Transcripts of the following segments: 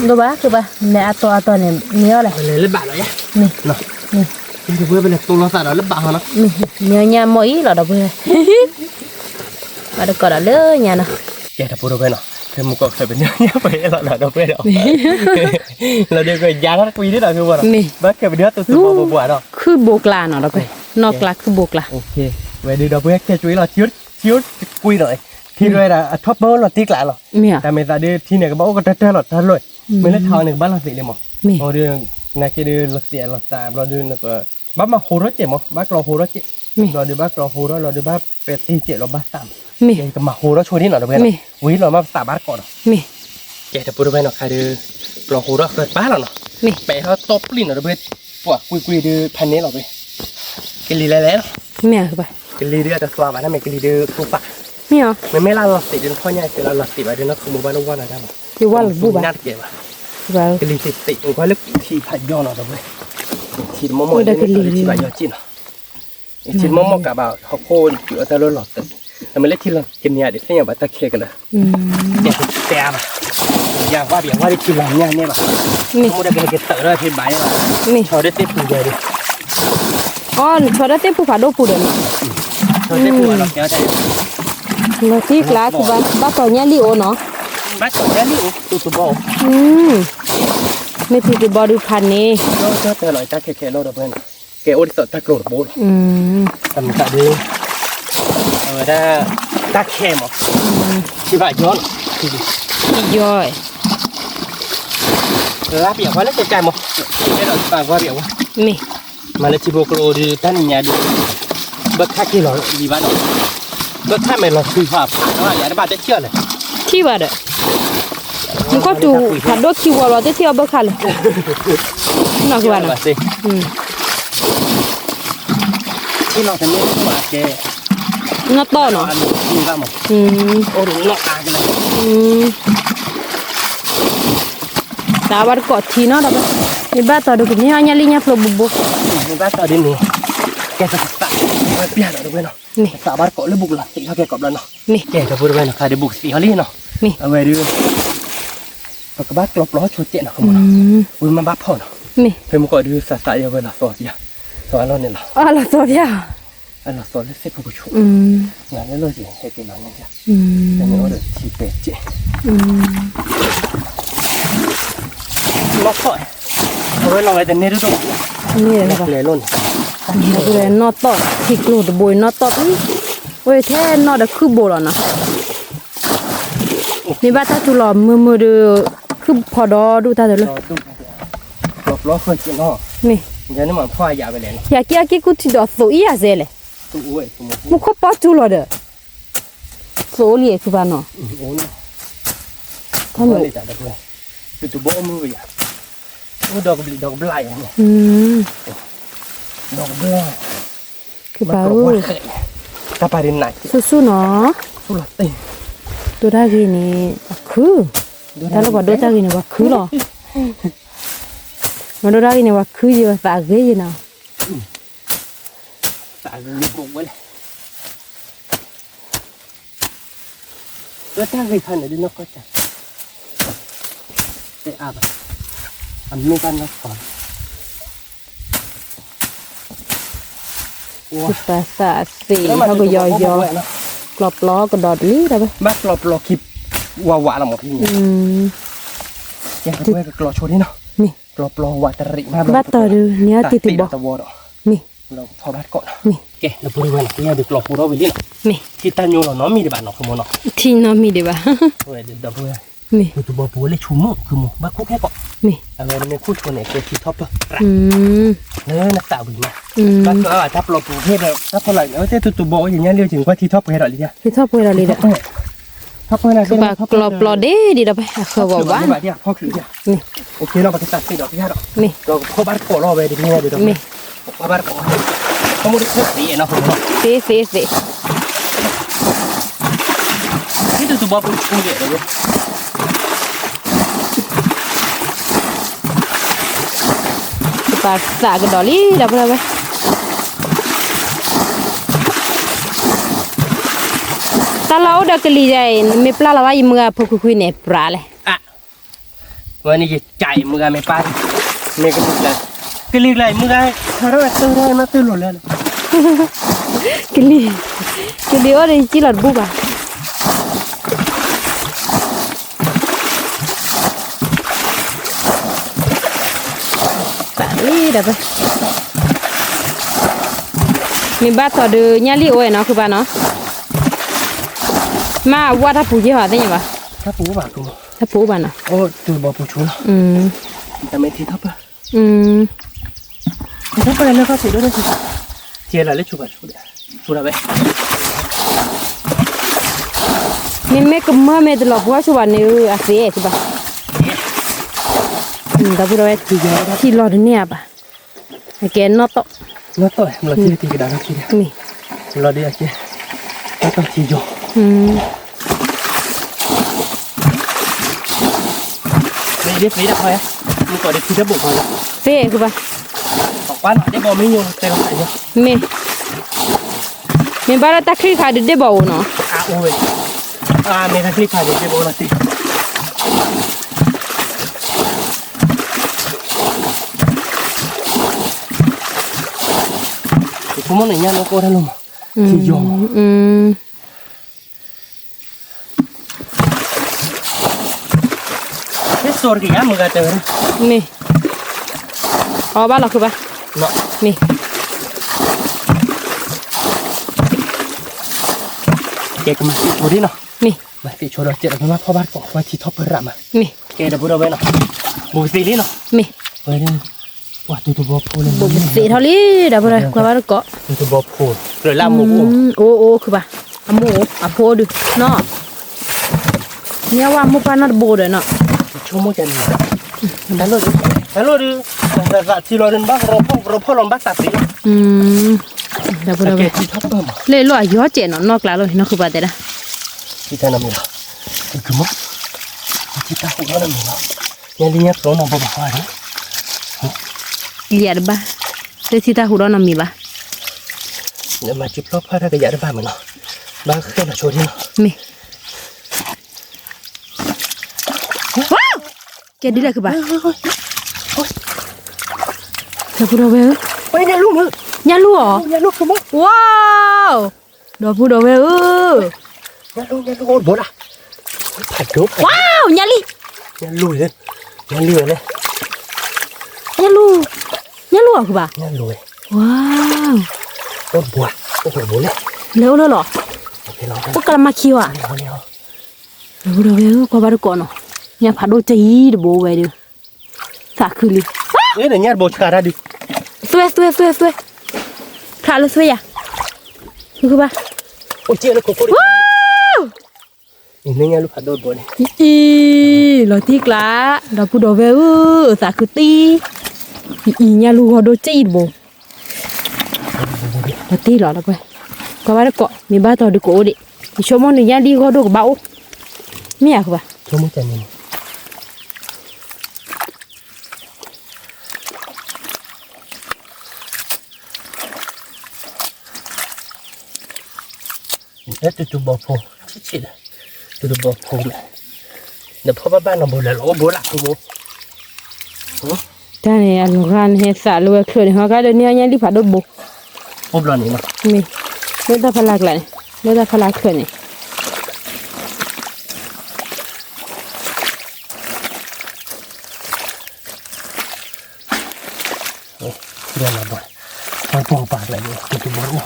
ဒိၣ်ဘၣ် ဒိၣ်ဘၣ် လဲၤအတီၢ်အတီၢ်န့ၣ် မ့ၢ်အီၤလဲၣ် လဲၤလၢဘၣ်လီၤယါ, မ့ၢ်, မ့ၢ်, တပဝဲပလဲၤတိၢ်လီၤသးဒီးလၢဘၣ်ဟီနီၤ, မ့ၢ်, မ့ၢ်အီၤညါမီၢ်အံၤလီၤဒီပုၢ်ဝဲၢ်, ဘၣ်တကိးဒီးလၢညါနီၤ, ကဲတပူၤဒီပုၢ်ဝဲၢ်နီၤ, ဖဲမုၢ်ကီၢ်ချၢပန့ၢ်ညါပှဲၤလီၤဒီပုၢ်ဝဲၢ်ဒီး, လီၤဒီးကယါထီၣ်တကွံဒ်ဒီးဖဲဝဲနီၤ, မ့ၢ်, ဘၣ်ခဲပဒုးဟီၣ်တူၢ်သူဘီပပှၢ်ဒီး, ခုၣ်ဘိကျါနီၤဒီပုၢ်ဝဲၢ်, နီၣ်ကျါခုၣ်ဘိကျါ, ဝဲဒုးဒီပုၢ်ဝဲၢ်ခဲကၠူအံၤလီၤ ထံတကွံဒီး, ထံရဲဒၣ်အထီၣ်ပၢလီၤတံၢ်ကျါလီၤ, မ့ၢ်, တၢ်မ့ၢ်သးဒုးထံန့ၣ် ကဘၣ်အိၣ်ကတၢၢ်တၢၢ်လီၤတၢၢ်လီၤ, မ့ၢ်လၢထးအီၤန့ၣ် ကဘၣ်လီၤသံးလံမး, အီၤဒုး, နာ်က့ဒုးလီၤသံးလီၤသးဘျီဒုးနက, ဘၣ်မၤဟိထီၣ်စဲးမး ဘၣ်ကျီဟိထီၣ်စဲး, ဘျီဒုးဘၣ်ကျီဟိထီၣ်လီၤဒုးဘၣ်ပဲာ်တံၢ်စဲးလီၤဘၣ်သး, မ့ၢ်, ကမၤဟိထီၣ်ဆိဒ်နီၤဒီပုၢ်ဝဲၢ်နီၤ, ဝံၤလီၤမ့ၢ်ပသးဘၣ်တကိးဒီး, မ့ၢ်, ကဲတပူၤဒီပုၢ်ဝဲၢ်နီၤ ခါဒုး, ကျီဟိထီၣ်ဃၢတပၢ်လီၤနီၤ, မ့ၢ်, ပဲာ်ထီၣ်တီၢ်ပျံၢ်နီၤဒီပုၢ်ဝဲၢ်, ပှၤကွံာ်ကွံာ်ဒုးဖးန့ၢ်လီၤဝဲ, ကလံၤလဲၤလဲၤလီၤ, မ့ၢ်, ကလံၤဒုးအတသွါဘၣ် တၢ်မ့ၢ်ကလံၤဒုးကျိဖး, မ့ၢ်, မ့မ့ၢ်လၢလီၤသံးဒုးနဖီၣ်ညါကလီၤသံးဘၣ်ဒုးနီၢ်ခူမိၢ်ဘၣ်လၢဝါလီၤတၢ်မး, ယဝါလၢဘူၣ်ဘၣ်, ကလံၤသံးသံး ကွၢ်လၢထံဖးယီၤနီၤဒီပုၢ်ဝဲၢ်, ထံတမီၢ်မီၢ်လၢထံဖးယီၤစ့ၢ်နီၤ ထံတမီၢ်မီၢ်ကးဘၣ် ဟီၣ်ခိၣ်တုၤအတၢ်လၢလီၤသး, အမ့ၢ်လၢထံလီၤကမၠးဒုးသ့ၣ်ညါဘၣ်တၢ်ခဲကလၢာ်, တဲအါဘၣ်, ယဝါဘၣ်ယဝါဒုးထံလီၤမၠးန့ၢ်ဘၣ်, မ့ၢ်, မ့ၢ်ဒၣ်ကဟဲကတၢၢ်ဒီးဖဲဘၣ်ယဲဘၣ်, မ့ၢ်, ဆီဒၢသ့ၣ်ပူၤယဲဒုး, အီ ဆီဒၢသ့ၣ်ပူၤဖးဒိၣ်ပူၤဒီးန့ၣ်, ဆီဒၢသ့ၣ်ပူၤလီၤကဲ, လီၤတံၢ်ကျါ ဘၣ်တီၢ်ညၣ်လံၣ်အိၣ်နီၤ, ဘၣ်တီၢ်ညၣ်လံၣ်အိၣ် တူၢ်တဘီ, မ့ၢ်တူၢ်တဘီဒုးဖးန့ၣ်, တၢ်လီၤတၢ်ခဲခဲလီၤဒီးဖဲန့ၣ်, ကဲအိၣ်ဒ်သိးတၢ်ကျိၤတဘိလီၤ, တမ့ၢ်သးဒုး, အဝဲဒၣ်, တၢ်ခဲမး, ထံဘၣ်ယီၤနီၤ, ယီၤ, လါပယီၤဝါလၢကဲကဲမး, ကဲဒီးပာ်ဝါပယီၤဝါ, မ့ၢ်, မၤလၢထံဖိကျိဒုးတၢ်နံၤညါဒုး, ဘၣ်ခါက့ၤလီၤလံဘၣ်ဒီး, ဘၣ်ခါမဲာ်လီၤဆူဖးဖးဒီးယၤတဘၣ်တထံၣ်အီၤလဲၣ်, ထံၣ်ဘၣ်ဒီး, မူခိၣ်တူာ်ဖးဒိၣ်ခံဝီလီၤတထံၣ်အီၤဘၣ်ခါလဲၣ်, နီၢ်ကဘၣ်နီၤ, ထံလီၤတန့ၢ်ဘၣ်ကဲ, နီၢ်တီၢ်နီၤ, အိၣ်ဒုးနီၢ်အါကလဲၣ်, တၢ်ဘၣ်တကိးထံနီၤဒီး, မ့ၢ်ဘၣ်တီၢ်ဒုးကန့ၢ်အီၤညၣ်လံၣ်ညၣ်ဖျိဘိဘိ, မ့ၢ်ဘၣ်တီၢ်ဒုးန့ၣ်, ကဲသး, ဝဲပျၢ်ဒီးတဝဲနီၤ, မ့ၢ်, သးဘၣ်တကိးလၢဘူးကလီၤသံးထီၣ်ကဲကိးဘျီနီၤ, မ့ၢ်, ကဲတပူၤတဝဲနီၤ ခါဒုးဘူးကသံးအီၤလံနီၤ, မ့ၢ်, အဝဲဒုး ပကဘၣ်ကျီပျီဆိကဲးနီၤ, ဝံၤမ့ၢ်ဘၣ်ဖီၣ်နီၤ, မ့ၢ်, ဖဲမုၢ်ကီၢ်ဒုးသးသးယဝဲလီၤသီပျၢ်, သီအလီၢ်န့ၣ်လီၤ, အလီၤသီပျၢ်, အလီၤသီလၢသ့ၣ်ဖိကဆူး, နၤလၢလီၢ်က့ၤဟဲက့ၤလီၤန့ၣ်, တမ့ၢ်အိၣ်ဒီးထံပဲာ်ကဲး, လီၤဖီၣ်, အဝဲလီၤဝဲတန့ၢ်ဒိၣ်ဒိၣ်, န့ၣ်လီၤ, နီၢ်တီၢ်, ထံကျိတဘိနီၢ်တီၢ်ပံ, ဝဲထဲနီၢ်ဒီးခုၣ်ဘိလီၤနီၤ မ့ၢ်ဘၣ်တၢ်တူၢ်လီၤမုာ်မုာ်ဒီး, ခုၣ်ဖီဒီဒူၣ်တၢ်တလၢ, မ့ၢ်, ယက့အက့ၢ်ကူၣ်ထံဒီးသိးအံၤယၤစဲလဲၣ်, မူခိၣ်ပီတူၢ်လီၤဒီး, သိးလံခုဘၣ်နီၤ, တၢ်န့ၣ်, ဒီကဘျံးဒီကဘျၣ်ယၤ, ဒီကဘျၣ်, ကပၤဧၢ, တၢ်ပာ်ဒ်နၤ, ဆူၣ်ဆူၣ်နီၤ, ဒိၣ်တၢ်ဂ့ၤန့ၣ် ပှၤခု, တၢ်လၢပှၤဒိၣ်တၢ်ဂ့ၤန့ၣ် ပှၤခုလီၤ, ပှၤဒိၣ်တၢ်ဂ့ၤန့ၣ် ပှၤခုယံၤ ပှၤသးဂ့ၤယံၤနီၤ, သးဂ့ၤဘိဝဲလဲၣ် လၢတၢ်ဂ့ၢ်ခါန့ၣ်ဒ်နီၢ်ကီၢ်စၢ်, တဲအါဘၣ်, အမ့ၢ်တၢ်နီၢ်ကီၢ်, ပသးသ့ၣ်ဟီၣ်ကယီယီ, ကျီပျီကဒီးတလံတၢ်ဘၣ်, ဘၣ်ကျီပျီခံ, ဝးဝးလီၤမးဖဲန့ၣ်, ကဲပဝဲကကျီဆိဒ်နီၤ, ကျီပျီဝးတရံးမးဘျီ, ဘၣ်တီၢ်ဒုးန့ၣ်အတံၤတဘီ, မ့ၢ်, လီၤကထီဘၣ်တကိးနီၤ, မ့ၢ်, ကဲ နပူၤတဝဲနီၤ ကညါဒုးကျီဖိထီၣ်ဝံၤလံနီၤ, မ့ၢ်ထံတၢ်ညိလီၤနီတမံၤဒံးဘၣ်နီၤ မ့ၢ်နီၤ, ထံနီတမံၤဒံးဘၣ်, ဝဲဒုးဒီပုၢ်ဝဲၢ်, မ့ၢ်, ပတူၢ်ဘီပူၤလၢဆူမူခိၣ်မူ ဘၣ်ခိၣ်ခဲကီး, မ့ၢ်, အဝဲမ့ၢ်ခိၣ်ဆိန့ၣ် ကဲထံထီၣ်ပၢၢ်, လၢနသးဝံၤမး, ဘၣ်ကျီအတၢ်ပျီပူၤဖဲဒီး တၢ်ဖီလာ်န့ၣ် အဝဲသ့ၣ်တူၢ်တူၢ်ဘီအံၤ ယညါလံအီၤ ကကွၢ်ထံထီၣ်ပှဲၤဒီးလံ, ထံထီၣ်ပှဲၤဒီးလံဒီး ထီၣ်ပှဲၤဒီး ကဘၣ်ကျီပျီဒ့ဒံးဒီး အဃၢၤဘၣ်ဘၣ်, မ့ၢ်, ပကသးသ့ဒီးပယါဒီး, မ့ၢ်, ပကဖီၣ်ဘၣ်တကိးလီၤဝဲဒ်န့ၣ်ဒီး, မ့ၢ်, ပကဖီၣ်ဘၣ်တကိး, သ့သ့သ့, ဒ်တူၢ်တူၢ်ဘီပူၤပူၤယဲၢ်ဒီး ပသးကဒီးလံဒီးပဝဲ, တၢ်လီၢ်အိၣ်ဒီးကလံၤယဲအံၤ နမ့ၢ်ပျၢ်လီၤဘၣ်ယမုၢ်ဂၤဖိခွံခွံန့ၣ် ပြးလဲၣ်, အါ, ဝဲန့ၣ်ယကၢ်အံၤမုၢ်ဂၤမ့ၢ်ပၢ်, မ့ၢ်ကလံၤကျါ, ကလံၤကျါအံၤမုၢ်ဂၤ, ခါထီၣ်ဝဲတၢ်ဝဲမ့ၢ်တၢ်လိၤလဲၣ်, ကလံၤ, ကလံၤအိၣ်ဒီးယကံလီၤတဘူၣ်ဘၣ်. အံၤဒၣ်ပ, မ့ၢ်ဘၣ်တီၤဒုးညၣ်လံၣ်အိၣ်ဝဲနီၤ ခုဘၣ်နီၤ, မ့ၢ်အဝဲတၢ်ပူၤယဲၢ်ဟီသ့ၣ်ညါဘၣ်, တၢ်ပူၤအိၣ်ဘၣ်နီၤ, တၢ်ပူၤအိၣ်ဘၣ်နီၤ, အိၣ်တုၤဘီပူၤဆိလီၤ, တၢ်မ့ၢ်ထံထီၣ်ပၢၢ်, ထံထီၣ်ပၢၢ်လၢခီၣ်ထံးဒိၣ်ဒိၣ်ဆူ, ထံလၢ်လၢဆူဘၣ်ဆူ, ဆူဒၣ်ဝဲ မ့မ့ၢ်ကမၢမ့ၢ်တလီၤပှီၢ်ဆိဘၣ်န့ၣ် အသ့အဲၣ်တဘၣ်, ဒီပုၢ်ဒီဝဲၢ်, ထံလီၤတန့ၢ်အဘၣ်, အကဲနီၣ်တီၣ်, နီၣ်တီၣ်, လီၤထံကဒါလီၤထံ, မ့ၢ်, လီၤဒ်အကဲ, တၢ်တီၢ်ထံယီၤ, မ့ၢ်ဒ်ဖဲဒၣ်ခီ, မ့ၢ်ကီးဒ်ဖံတၢ်ဘိၣ်ခီလီၤ, သ့ကဘၣ်, ကွၢ်နီၤဒ်ဘီမ့ၢ်ညိတဲလီၤ, မ့ၢ်, မ့ၢ်ဘၣ်လၢတၢ်ချံခါဒုးဒ့ၣ်ဘီအိၣ်နီၤ, အအိၣ်ဝဲ, မ့ၢ်တၢ်ချံခါဒုးဒ့ၣ်ဘီအိၣ်နီၤတံၢ် ယဆိကမိၣ်န့ၣ်ညါလၢကအိၣ်တၢ်လီၤမး, ထံယီၤမး, ဟဲစိာ်တက့ၢ်ယါမုၢ်ဂၤတဲဝဲဒၣ်, မ့ၢ်, အီဘၣ်လီၤဃုဘၣ်, မ့ၢ်, ကဲကမၤသ့ၣ်ဆိဒ်နီၤ, မ့ၢ်, မၤသ့ၣ်ဆိဒီးကဲဒီးကမၤဖီၣ်ဘၣ်တကိး ကွၢ်ထံထီၣ်ပၢၢ်ရၣ်မး, မ့ၢ်, ကဲဒီပုၢ်ဒီဝဲၢ်နီၤ, ဘူးကသ့လံနီၤ, မ့ၢ်, ဝဲ ဘူးကသ့ထီၣ်လံ, ဒီပုၢ်ဒီဝဲၢ် ကွၢ်ဘၣ်တကိး, ဘူးတဘီဖိ, လၢလၢအမိၢ်အိၣ်, အိၣ်အိၣ်ခုဘၣ်, အမိၢ်အိၣ်အဖိဒုး, နီၤ, မ့ၢ်ဝဲမိၢ်ပၢ်နီတဘိဒီးနီၤ, ဆိကမိၣ်ကန့ၣ်, တၢ်လိၣ်ဒုး, တၢ်လိၣ်ဒုး, သးသးထံလီၤဒုး နဘၣ်ကရီဖီၣ်ကရီဖီၣ်လီၤ နဘၣ်သးသ့လီၤ, ဒီပုၢ်ဒီဝဲၢ်, လၢလိၣ်အယီၤကဲးနီၤ နီၢ်ကျါလိၤ နီၢ်ဃုဘၣ်တဲဒၣ်, ထံတၢ်နီတမံၤလီၤ, ကမၤ, ထံတၢ်ဟူးဒီးနီတမံၤလီၤ, ညါလံညါကျိနီၤ ဘၣ်ဘၣ်ဃီဒီး လံယၤတဘၣ်, လၢထံတၢ်ဟူးဒီးနီတမံၤဘၣ်, မၤစုဖျီဖးတၢ်ကယၤတဘၣ်မးနီၤ, ဘၣ်ဃဲလီၤဆိဒ်နီၤ, မ့ၢ်, ကဲဒ်လဲၣ်ကဘၣ်, ဒီပုၢ်ဒီဝဲၢ်ဧၢ, ညၣ်လူၢ်ဧါ, ဝါ, ဒီပုၢ်ဒီဝဲၢ်ဧၢ, ဝါ, ညၣ်လံ, ညၣ်လူၢ်, ညၣ်လူၢ်ဧါကဘၣ်, ဝါ, လဲၤအိၣ်လၢလီၤ, အိၣ်ကလမါခံဝဲ, ဒီပုၢ်ဒီဝဲၢ်ဧၢ ကွၢ်ဘၣ်တကိးနီၤ, ညၣ်ဖးဒိၣ်တယံၤတဘိဝဲဒီး, သးခုလံ, ညၣ်တဘိဆှးတၢ်ဒုး, သွဲသွဲသွဲသွဲ, ဖျးလၢသွဲယၤ, ဘၣ်, အံၤ လီၤတံၢ်ကျါ, ဒီပုၢ်ဒီဝဲၢ်ဧၢ, သးခုတံၢ်, အံၤ ညၣ်လူၢ်ဂီၤဒိၣ်ကံၣ်တဘိ, လီၤတံၢ်လီၤလၢပှဲၤ, ကွၢ်ဘၣ်တကိး မ့ၢ်ဘၣ်တီၤဒုးကအိၣ်ဒံး, ယဆိကမိၣ်န့ၣ် ညၣ်လံဂီၤဒိၣ်ကဘၣ်အိၣ်, မ့ၢ်ဧါကဘၣ် လၢတူတူဘီဖိ, ဆံးဆံးလၢ, တူတူဘီဖိ, နဖီဘၣ်ဘၣ်နီၤဘိလၢလီၤအိၣ်ဘိလၢ်ဖိဘိ, တၢ်န့ၣ် အလီၤဂာ်န့ၣ် ဟဲသးလၢဝဲချၢးန့ၣ် ဟီကါဒီးန့ၢ်ညၣ်လံဖးဒိၣ်ဘိ, အိၣ်ဘျီန့ၣ်လီၤ, မ့ၢ်, လၢတၢ်ဖီလာ်ကျါန့ၣ်, လၢတၢ်ဖီလာ်ချၢးန့ၣ် ဒီးလီၤဘၣ်, ပှၤပှၤပာ်ကျဲး, တူတူဘီအိ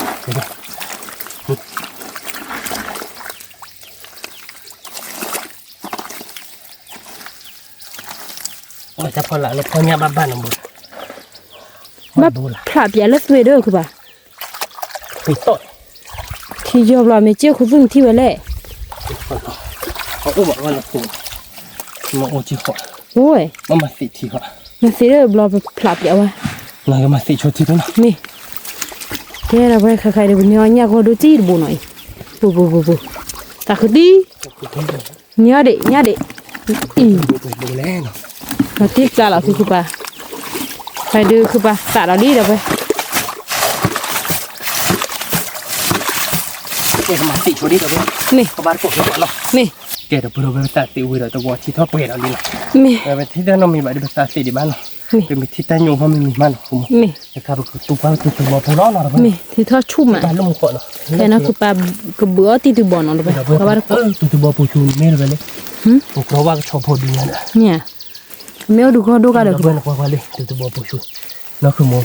ၣ်, တၢ်ဖီလာ်လၢဖီညၣ်ဘၣ်ဘၣ်နီၤဘိ, ဘၣ်ဖျးပျးလၢသွဲဒီးခုဘၣ် ထံယီၤဘျီ မ့ၢ်က့ၢ်ခူသူၣ်နထံၣ်ဝဲလဲၣ်, အိၣ်ဘၣ်ဝဲလၢပူၤ, မ့ၢ်အိၣ်က့ၢ်ဃီ, အိၣ်, မ့ၢ်မၤသံးထံဃီ, မၤသံးဒီးဘျီပဖျးပျးဝဲ, မၤသံးဆိထံတနီၤ, မ့ၢ်, ကဲဒီးဝဲခါခါဒီး ပန့ၢ်အီၣ်ညၣ်ဂီၤဒိၣ်ကံၣ်တဘိနီၤအံၤ, ပူၤပူၤပူၤပူၤ, သးခုတံၢ် ညၣ်ဒံး ညၣ်ဒံး, အံၤ, လီၤတံၢ်ကျါလီၤ ခုခုပၤ, ဖဲဒုးခုပၤသးဒီးလံဒီးဝဲ, မ့ၢ်, မ့ၢ်, ကဲဒီးပဒီပုၢ်ဝဲၢ် ပသးသ့ဝံၤဒီးတဝီထံထီၣ်ပှဲၤဒီးလံနီၤ, ပထံၣ်တၢ်နီတမံၤဘၣ်ဒီး ပသးသ့ဒံးဘၣ်နီၤ, ပမ့ၢ်ထံၣ်တၢ်ညိးမ့ၢ်မံၤမးနီၤ, မ့ၢ်တခါပကတူၢ်ပှၤပတူၢ်တဘီပူၤလီၤနီၤ, မ့ၢ်ထံထီၣ်ဆူၣ်မး, ဖဲနီၤ ကဘုးအီၣ်တံၤတဘီနီၤ, ပဘၣ်တူၢ်တဘီပူၤဆူၣ်မ့ၢ်လၢၤဝဲလၢ, ပကြၢးဝဲကဆီဖိဒ်ညါဒီး, မ့ၢ် မ့ၢ်အိၣ်ဒုးဂီၢ်ဒိၣ်ဂၤဒီး ကွၢ်ကွၢ်လံ တူၢ်တဘီပူၤဆူၣ်, နီၢ်ခုမိၢ်,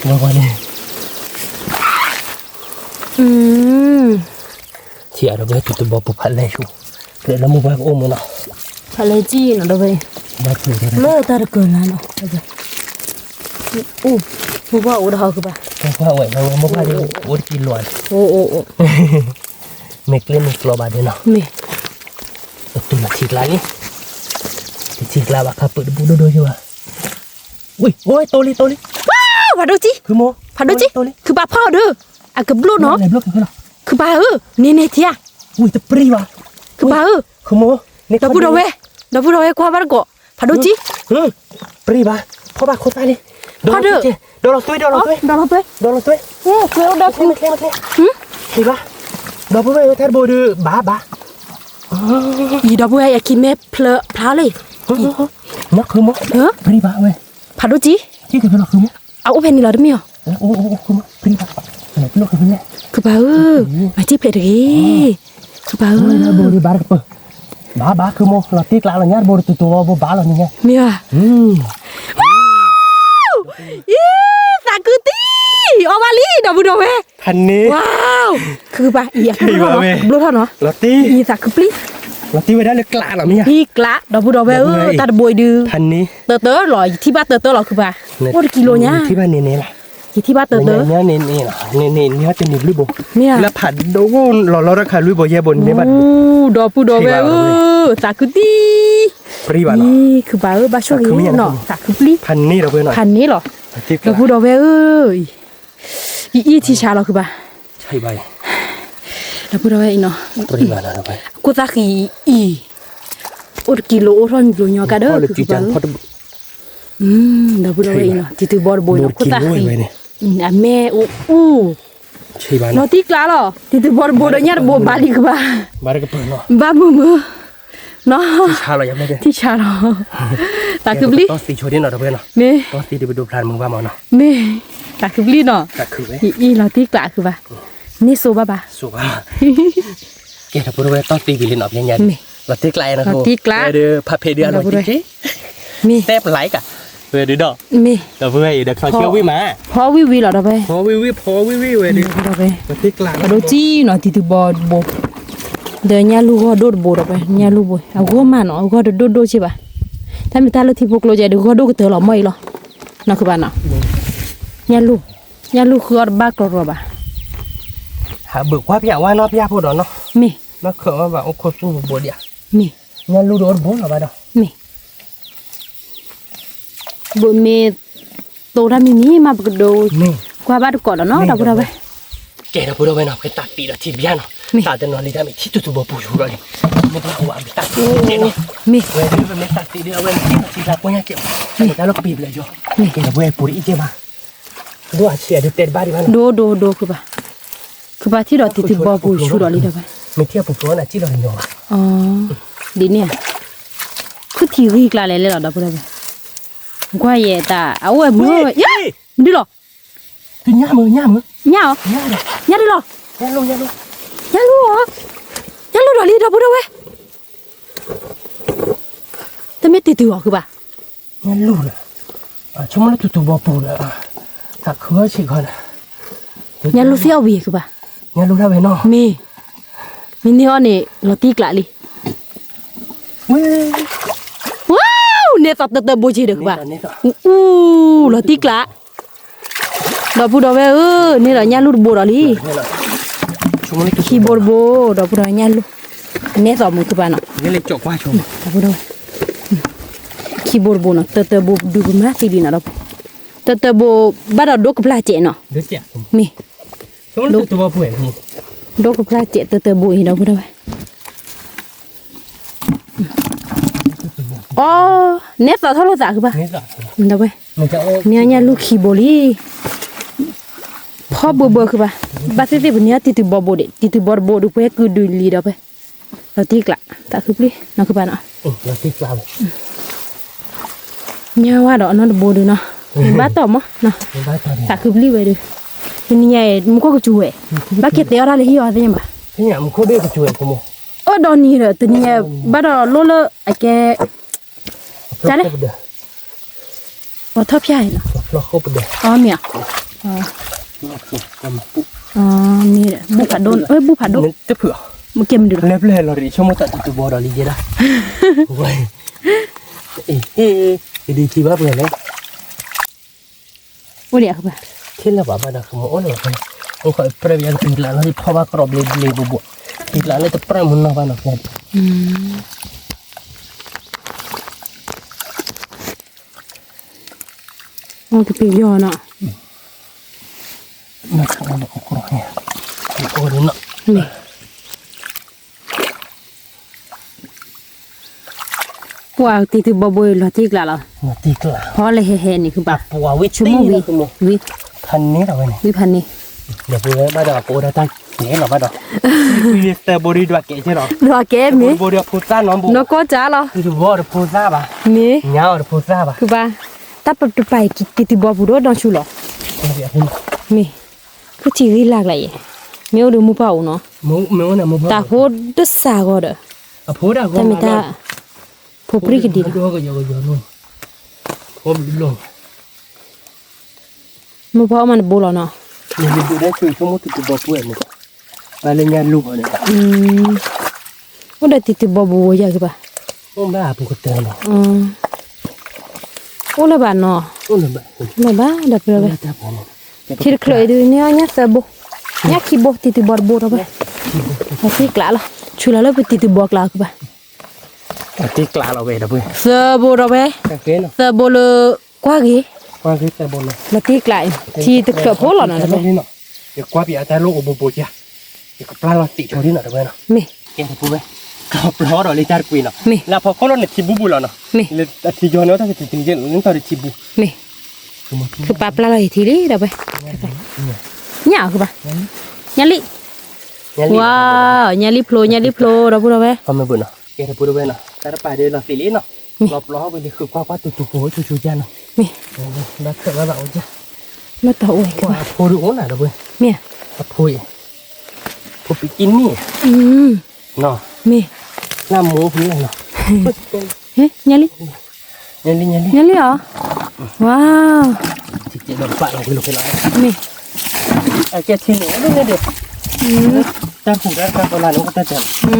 ကွၢ်ကွၢ်လံ, ထံၣ်အဒီးဝဲတူၢ်တဘီပူၤဖးလဲၢ်ဆူၣ်, ကျဲလၢမိၢ်ပှၢ်ကအိၣ်မူနီၤ, ဖးလဲၢ်ကံနီၤဒီးဝဲ, လၢတၢ်တကၢၤလၢနီၤ, အိၣ်, မိၢ်ပှၢ်အိၣ်ဒီးဟီၣ်ခုဘၣ်, မိၢ်ပှၢ်ဝဲမိၢ်ပှၢ်အိၣ်တကံလိာ်, အိၣ်အိၣ်အိၣ် မ့ၢ်ကျ့မ့ၢ်ကျီဘၣ်ဒဲးနီၤ, မ့ၢ် ပတူၢ်လီၤထံကျါလံ, ထံကျါဘၣ်ခါပၢၢ်တဘူးဒိၣ်ဒိၣ်ယိဘၣ်, ဝံၤ ဝဲတိလံတိလံ, ဖးဒိၣ်ကံ, ဖးဒိၣ်ကံ, ခုပာ်ဖီၣ်ဒီး, အကဘျိၣ်နီၤ, ခုပာ်ဧၢ, န့ၣ်န့ၣ်ထံဧါ, ဝံၤတပြံဘၣ်, ခုပာ်ဧၢ, ဒီပုၢ်ဒီဝဲၢ်, ဒီပုၢ်ဒီဝဲၢ်ကွၢ်ဘၣ်တကိး, ဖးဒိၣ်ကံ ပြံဘၣ်, ဖီၣ်ဘၣ်ခိၣ်သၣ်လံ, ဒီးလီၤသွဲၣ်, ဒီးလီၤသွဲၣ်, ဒီးလီၤသွဲၣ်, သွဲၣ်အိၣ်ဒီးသွဲၣ်, သွဲၣ်အိၣ်ဒီးသွဲၣ်, ဒီပုၢ်ဝဲၢ်ဝဲတၢ်တဘိဒီး ဘၣ်ဘၣ်, ယဒီပုၢ်ဝဲၢ် ယက့ၤမဲဖျၢဖျါလံ, နီၢ်ခုမိၢ်, ပြံဘၣ်ဝဲ, ဖးဒိၣ်ကံ, အအိၣ်ဖဲန့ၣ်လီၤတမ့ၢ်အီၤ ခုပာ်ဧၢ, မၤတံၢ်ဖျဲးတဂ့ၤ, ခုပာ်ဧၢ, ဘၣ်ဘၣ်ခုမိၢ် လီၤတံၢ်ကျးလီၤညါတဘိဒီး တူၢ်တူၢ်ဘိဘၣ်လီၤန့ၣ်ညါ, မ့ၢ်ဧါ, အံၤ သးခုတံၢ်, အီၣ်ဘၣ်လံ ဒီပုၢ်ဒီဝဲၢ်, ဖးန့ၣ်, ခုပာ်အံၤ အကဘျိထီၣ်နီၤ, လီၤတံၢ်, အံၤသးခုပျံၤ, လီၤတံၢ်ဝဲဒၣ်လၢကျးလီၤမ့ၢ်ဧါ, တံၢ်ကျး ဒီပုၢ်ဒီဝဲၢ်ဧၢ, တၢ်တဘိအံၤဒုး, တၢတၢလီၤ ယထံၣ်ဘၣ်တၢတၢလီၤခုပာ်, အိၣ်တကံလိာ်ညါ, ယထံၣ်ဘၣ်န့ၣ်န့ၣ်လီၤ, ယထံၣ်ဘၣ်တၢတၢ, န့ၣ်န့ၣ် လၢဖးဒိၣ်လီၤလီၤတၢ်ခါလွံၢ်ဘိယဲၢ်ဘိန့ၣ်ဘၣ်, ဒီပုၢ်ဒီဝဲၢ်ဧၢ, သးခုတံၢ်, အံၤ ခုပာ်ဧၢ ဘၣ်ဆိၣ်ဂ့ၤနီၤ, သးခုပျံၤ, ဖးန့ၣ်လီၤ, ဒီပုၢ်ဒီဝဲၢ်ဧၢ, အံၤအံၤထံဆါလီၤခုပာ်, ဒီပုၢ်ဒီဝဲၢ်အံၤနီၤ, အခိၣ်သၣ်ဃံအံၤ, အိၣ်တကံလိာ်အိၣ်ထီၣ်လိာ်ညီကါဒီး ဒီပုၢ်ဒီဝဲၢ်အံၤနီၤ တံၤတုၤဘီတဘိအံၤနီၤ ခိၣ်သၣ်ဃံ, အမဲအိၣ်အူ, လီၤတံၢ်ကျးလီၤ တံၤတုၤဘီတဘိဒီးညၣ်တဘိဘၣ်လံကဘၣ်, ဘၣ်မုာ်မုာ်, ထံဆါလီၤ, သးခုပျံၤ, မ့ၢ်, မ့ၢ်, သးခုပျံၤနီၤ, အံၤလီၤတံၢ်ကျးခုဘၣ်, န့ၢ်စိဘၣ်ဘၣ် ကဲ ဒီပုၢ်ဒီဝဲၢ် တီၢ်သံဝံၤလံနီၤ ပညါန့ၣ်, လီၤတံၢ်ကျးနီၤ, ဖးဖဲဒုးအလီၤတံၢ်က့, တဲပလၢ်က, ဝဲဒုးဒီး, ဒီပုၢ်ဝဲၢ်အံၤဒီး ချီဆှၢဝံၤမး, ဖီဝံၤဝံၤလီၤ ဒီပုၢ်ဝဲၢ်, ဖီဝံၤဝံၤ ဖီဝံၤဝံၤဝဲဒုး, ဒီးကံနီၤ တံၤတုၤဘီတဘိ, ဒီးညၣ်လူၢ်ဂီၢ်ဒိၣ်တဘိဒီး ညၣ်လူၢ်ဘိ အဂီၢ်မးနီၤ အဂီၢ်တဒိၣ်ဒိၣ်က့ဘၣ်, တၢ်မ့ၢ်တၢ်လၢထံဖိကျိကဲဒီး ဂီၢ်ဒိၣ်ကတၢၢ်လီၤ မ့ၢ်အံၤလီၤ, နီၢ်ခုဘၣ်နီၤ, ညၣ်လူၢ်, ညၣ်လူၢ်ဃုအီၣ်တဘၣ်ကြီၤကြီၤဘၣ်, ဟးဘုးကွၢ်ပျၢ်ဝါနီၢ်ပျၢ်ဖိဒီးနီၤ, မ့ၢ်, နီၢ်ခုဘၣ်အိၣ်ခိၣ်သူဘိဒံးဧါ, မ့ၢ်, ညၣ်လူၢ်ဒီးအိၣ်တဘိလီၤဘၣ်ဒီး, မ့ၢ် ဘိးမ့ၢ်တိၢ်တၢ်မံၤမံၤမး ပကဒိးကွၢ်ဘၣ်တကိးဒီးနီၤ ဒီပုၢ်ဒီဝဲၢ်, ကဲ ဒီပုၢ်ဒီဝဲၢ်နီၤ ပကတၢ်ပံးဒီးထံတဘျီနီၤ, တၢ်တနီၤလံတၢ်မ့ၢ်ထံတူၤတူၤဘီပူၤယူၤဒီးလံ, မ့ၢ်ဘၣ်ဝဲပတၢ်ပံးကဲနီၤ, မ့ၢ်, ဝဲဒုးပမ့ၢ်တၢ်ပံးဒုးအဝဲမ့ၢ်ထံထီၣ်ထံကျါပှဲၤညါကဲ, တၢ်လီၤကပံးဘျဲၣ်ယီၤ, ကဲ ဒီပုၢ်ဝဲၢ်ပူၤတအံၣ်ကဲဘၣ်, ဒိၣ်အဆံးအဒုးတဲတဘၣ်ဒံးဘၣ်နီၤ, ဒိၣ်ဒိၣ်ဒိၣ်ခုဘၣ်, ခုဘၣ်ထံၣ်ဒီးထံတူၤဘီပူၤယူၤဒီးလံဒီးဝဲ, မ့ၢ်ထံအပူၤဖျိနၤစံၣ်လီၤတညီဘၣ်, ဒ်န့ၣ်, ခုထံဂံၢ်ကျါလဲၤလဲၤလီၤ ဒီပုၢ်ဒီဝဲၢ် ကွၢ်ယဲတၢ် အအိၣ်ဝဲမုာ်ဝဲ, မဒုလီၤ, ညၣ်မုာ် ညၣ်မုာ်, ညၣ်အီၤ, ညၣ်ဒုလီၤ, ညၣ်လူၢ်အီၤ, ညၣ်လူၢ်ဒီးလံ ဒီပုၢ်ဒီဝဲၢ်, တမ့ၢ်တံၤတုၤအီၤခုဘၣ်, ညၣ်လူၢ်ဒီး, ဆိကမိၣ်လၢတူၤတူၤဘီပူၤဒီး, သးခုဆံးခီဒီး, ညၣ်လူၢ်သ့ၣ်အီၣ်ဝံၤခုဘၣ်, ညၣ်လူၢ်ဒၣ်ဝဲနီၤ, မ့ၢ်, မ့ၢ်န့ၢ်အီၤန့ၣ် လီၤတံၢ်ကျးလံ ဝဲ, ဝဲ, န့ၢ်သီတၢၢ်တၢၢ်ဘိက့ဒီးကဘၣ်, အူ, လီၤတံၢ်ကျး, ဒီပုၢ်ဒီဝဲၢ်ဧၢ, န့ၢ်ဒီးညၣ်လူၢ်တဘိဒီးလံ, ခံဘိတဘိ, ဒီပုၢ်ဒီဝဲၢ်ညၣ်လူၢ်, အနဲၣ်သီမုာ်ကဘၣ်နီၤ, ခံဘိတဘိနီၤ, တၢၢ်တၢၢ်ဘိဒုးပမၤသံလံနီၤ, တၢၢ်တၢၢ်ဘိဘၣ်ဒီးဒိကပျၢ်စဲးနီၤ, မ့ၢ် ဒိကဖျါစဲးတၢၢ်တၢၢ်ဘိအံၤဒီးဝဲ, အီ, နဲသီၣ်ထီၣ်လိာ်သးကဘၣ်, ဒီးဝဲ, န့ၢ်ညၣ်လူၢ်ခံဘိလံ, ဖီဘိဘိကဘၣ်, ဘၣ်သ့ၣ်သ့ၣ်ပန့ၢ်တံၤတုၤဘီဘိဒံး, တံၤတုၤဘီတဘိဒုးပှဲၤကုဒုးလံဒီးဝဲ, လီၤတံၢ်ကျး သးခုပျံၢ်နီၤ ခုပၢ်နီၤ, ညါဝဲဒီးအနီၢ်တဘိဒုးနီၤ, မ့ၢ်ဘၣ်တီၢ်မးနီၤ, သးခုပျံၢ်ဝဲဒုး, တနံၤညါအံၤ မူခိၣ်ကစူၤဝဲ, ဘၣ်က့ၤတဲအီၣ်တၢ်လၢဟံၣ်အီၤသ့ၣ်ညါဘၣ်, အၢၣ်ဒီးနံၤဒီး တနံၤညါ ဘၣ်ဒီးလိၣ်လၢအကဲ တၢ်လဲၣ် ပှၤထီၣ်ဖၠၣ်အံၤနီၤ, အီမ့ၢ်ဧါ, မ့ၢ်ဒီး ဘူၣ်ဖးဒိၣ် ဘူၣ်ဖးဒိၣ်, ကဲမနုၤလီၤ, လၢပျၢၤဟဲလီၤတံၢ်ဆိကမိၣ်သးတူၢ်တူၢ်ဘီဒီးလံယဲဒၣ်, ဝဲ, ကဒံထံဘၣ်ပှဲၤလဲၣ်, အိၣ်ဒံးအကပၤ, ထံၣ်လၢၤဘၣ်ဘၣ်ဒီးကမၤအိၣ်လၢၤဘၣ်, အိၣ်ဃီပြၢၢ်ပယီၤကတံၤကျးလီၤ ဖီၣ်ဘၣ်ကရီဘျ့ဘျ့ဘိဘိ, တံၤကျးလၢတပြၢၢ်မုၢ်နီၢ်ဘၣ်နီၤ, အီၣ်တပယီၤနီၤ, မ့ၢ် ပှၤတံၤတဘီဘိလီၤတံၢ်ကျးလီၤ, ဖီလၢဟဲဟဲန့ၣ် ကဘၣ် ဆိကမိၣ်ဝံၤ, ဝံၤ, ဖးန့ၢ်လီၤဝဲန့ၣ်, ဝံၤဖးန့ၢ်, ဒီးပဝဲဘၣ်ဒီးပအိၣ်ဒၣ်တၢ်ကဲလီၤဘၣ်ဒီး, သၢဘိဒ်ဒွးကဲကဲလီၤ, ဒွးကဲမ့ၢ်, ဘိဒ်အဖိသၣ်နီၤဘိ, နီၢ်ကီၢ်ကၠၢလီၤ, တံၤတဘီတဖိသၣ်ဘၣ်, မ့ၢ်, ညါအီၤတဖိသၣ်ဘၣ်, ကဘၣ်, တၢ်ပတပာ်တံၤတဘီပူၤဒီးဒီဆူလီၤ, မ့ၢ် ကထံၣ်ဂံၢ်လၢ်ကျါအံၤ, မ့ၢ်အိၣ်ဒီးမိၢ်ပှၢ်အိၣ်နီၤ, တၢ်ဖိတစှၤဂီၤဒီး, တၢ်မ့ၢ်တၢ်, ဖိပြံကဒံးလီၤ, မိၢ်ပှၢ်အိၣ်မးတဘိလီၤနီၤ, ဘၣ်လၢညါလူၤဘၣ်န့ၣ်, အိၣ်ဒီးတံၤတဘီပူၤဝဲယၤကဘၣ်, အိၣ်လၢၤဘၣ်နီၤ, အိၣ်လၢၤဘၣ်ဒီးပဝဲ, ထံတချုးအံၤဒုးန့ၢ်အီၣ်ညၣ်သၢဘိ, ညၣ်ခံဘိ တံၤတဘီတဘိဒီးဝဲ, ပှၤတံၢ်ကျးလီၤ, ဆူလီၤလၢပတံၤတဘီကျါကဘၣ်, တံၢ်ကျးလီၤဝဲဒီးပှဲၤ, သၢဘိဒီးဝဲ, သၢဘိလၢ, ကွၢ်ဂ့ၤ, လီၤတံၢ်ကျးအံၤ ထံတချုးဖိလီၤနီၤ, ယကွၢ်ပယီၤတၢ်လိၣ်အိၣ်ဘိဘိကၢ်, ယကပျၢ်လီၤသံးဆိဒ်နီၤတဝဲနီၤ, မ့ၢ်, ကဲတပူၤဝဲ, ကပျၢ်ဒီးလၢတၢ်တကွံနီၤ, လၢအဖီခိၣ်လီၤန့ၣ်ထံဘူးဘူးလီၤနီၤ, မ့ၢ်, လၢအထံယီၤန့ၣ်အိၣ်တၢ်ကတံၤတံၤန့ၣ် လၢထံဘူး, မ့ၢ်, ကပာ်ပျၢ်လီၤယထံလံဒီးဝဲ, ညၣ်အီၤကဘၣ်, ညၣ်လံ, ဝါ, ညၣ်လံဖျိ ညၣ်လံဖျိ ဒီပုၢ်ဒီဝဲၢ်, ကဲတပူၤဒီးဝဲနီၤ တၢ်တပာ်ဒ်လီၤသံးလံနီၤ, လီၤပျီဟီၣ်ဝံၤလံ ဃုကွၢ်ကွၢ်တူတူကိၤဝဲဆူဆူကၢ်နီၤ, မ့ၢ်, ဘၣ်ခၢၣ်ဘၣ်ဘၣ်အိၣ်ကၢ်, လၢတၢ်အိၣ်ဝဲကဘၣ်, အဖိဒုးအိၣ်နၤဒီပုၢ်, မ့ၢ်, အဖိအံၤ, ဖိပံကံနံၣ်, မ့ၢ်, လၢမိၢ်ဖုလီၤနီၤ, ညၣ်လံ, ညၣ်လံ, ညၣ်လံအီၤ, ဝါ, မ့ၢ်, အကဲထံန့ၣ်, တၢ်ခူၣ်တၢ်တၢ်ကီလၢန့ၣ်အိၣ်ကတၢၢ်တၢၢ်,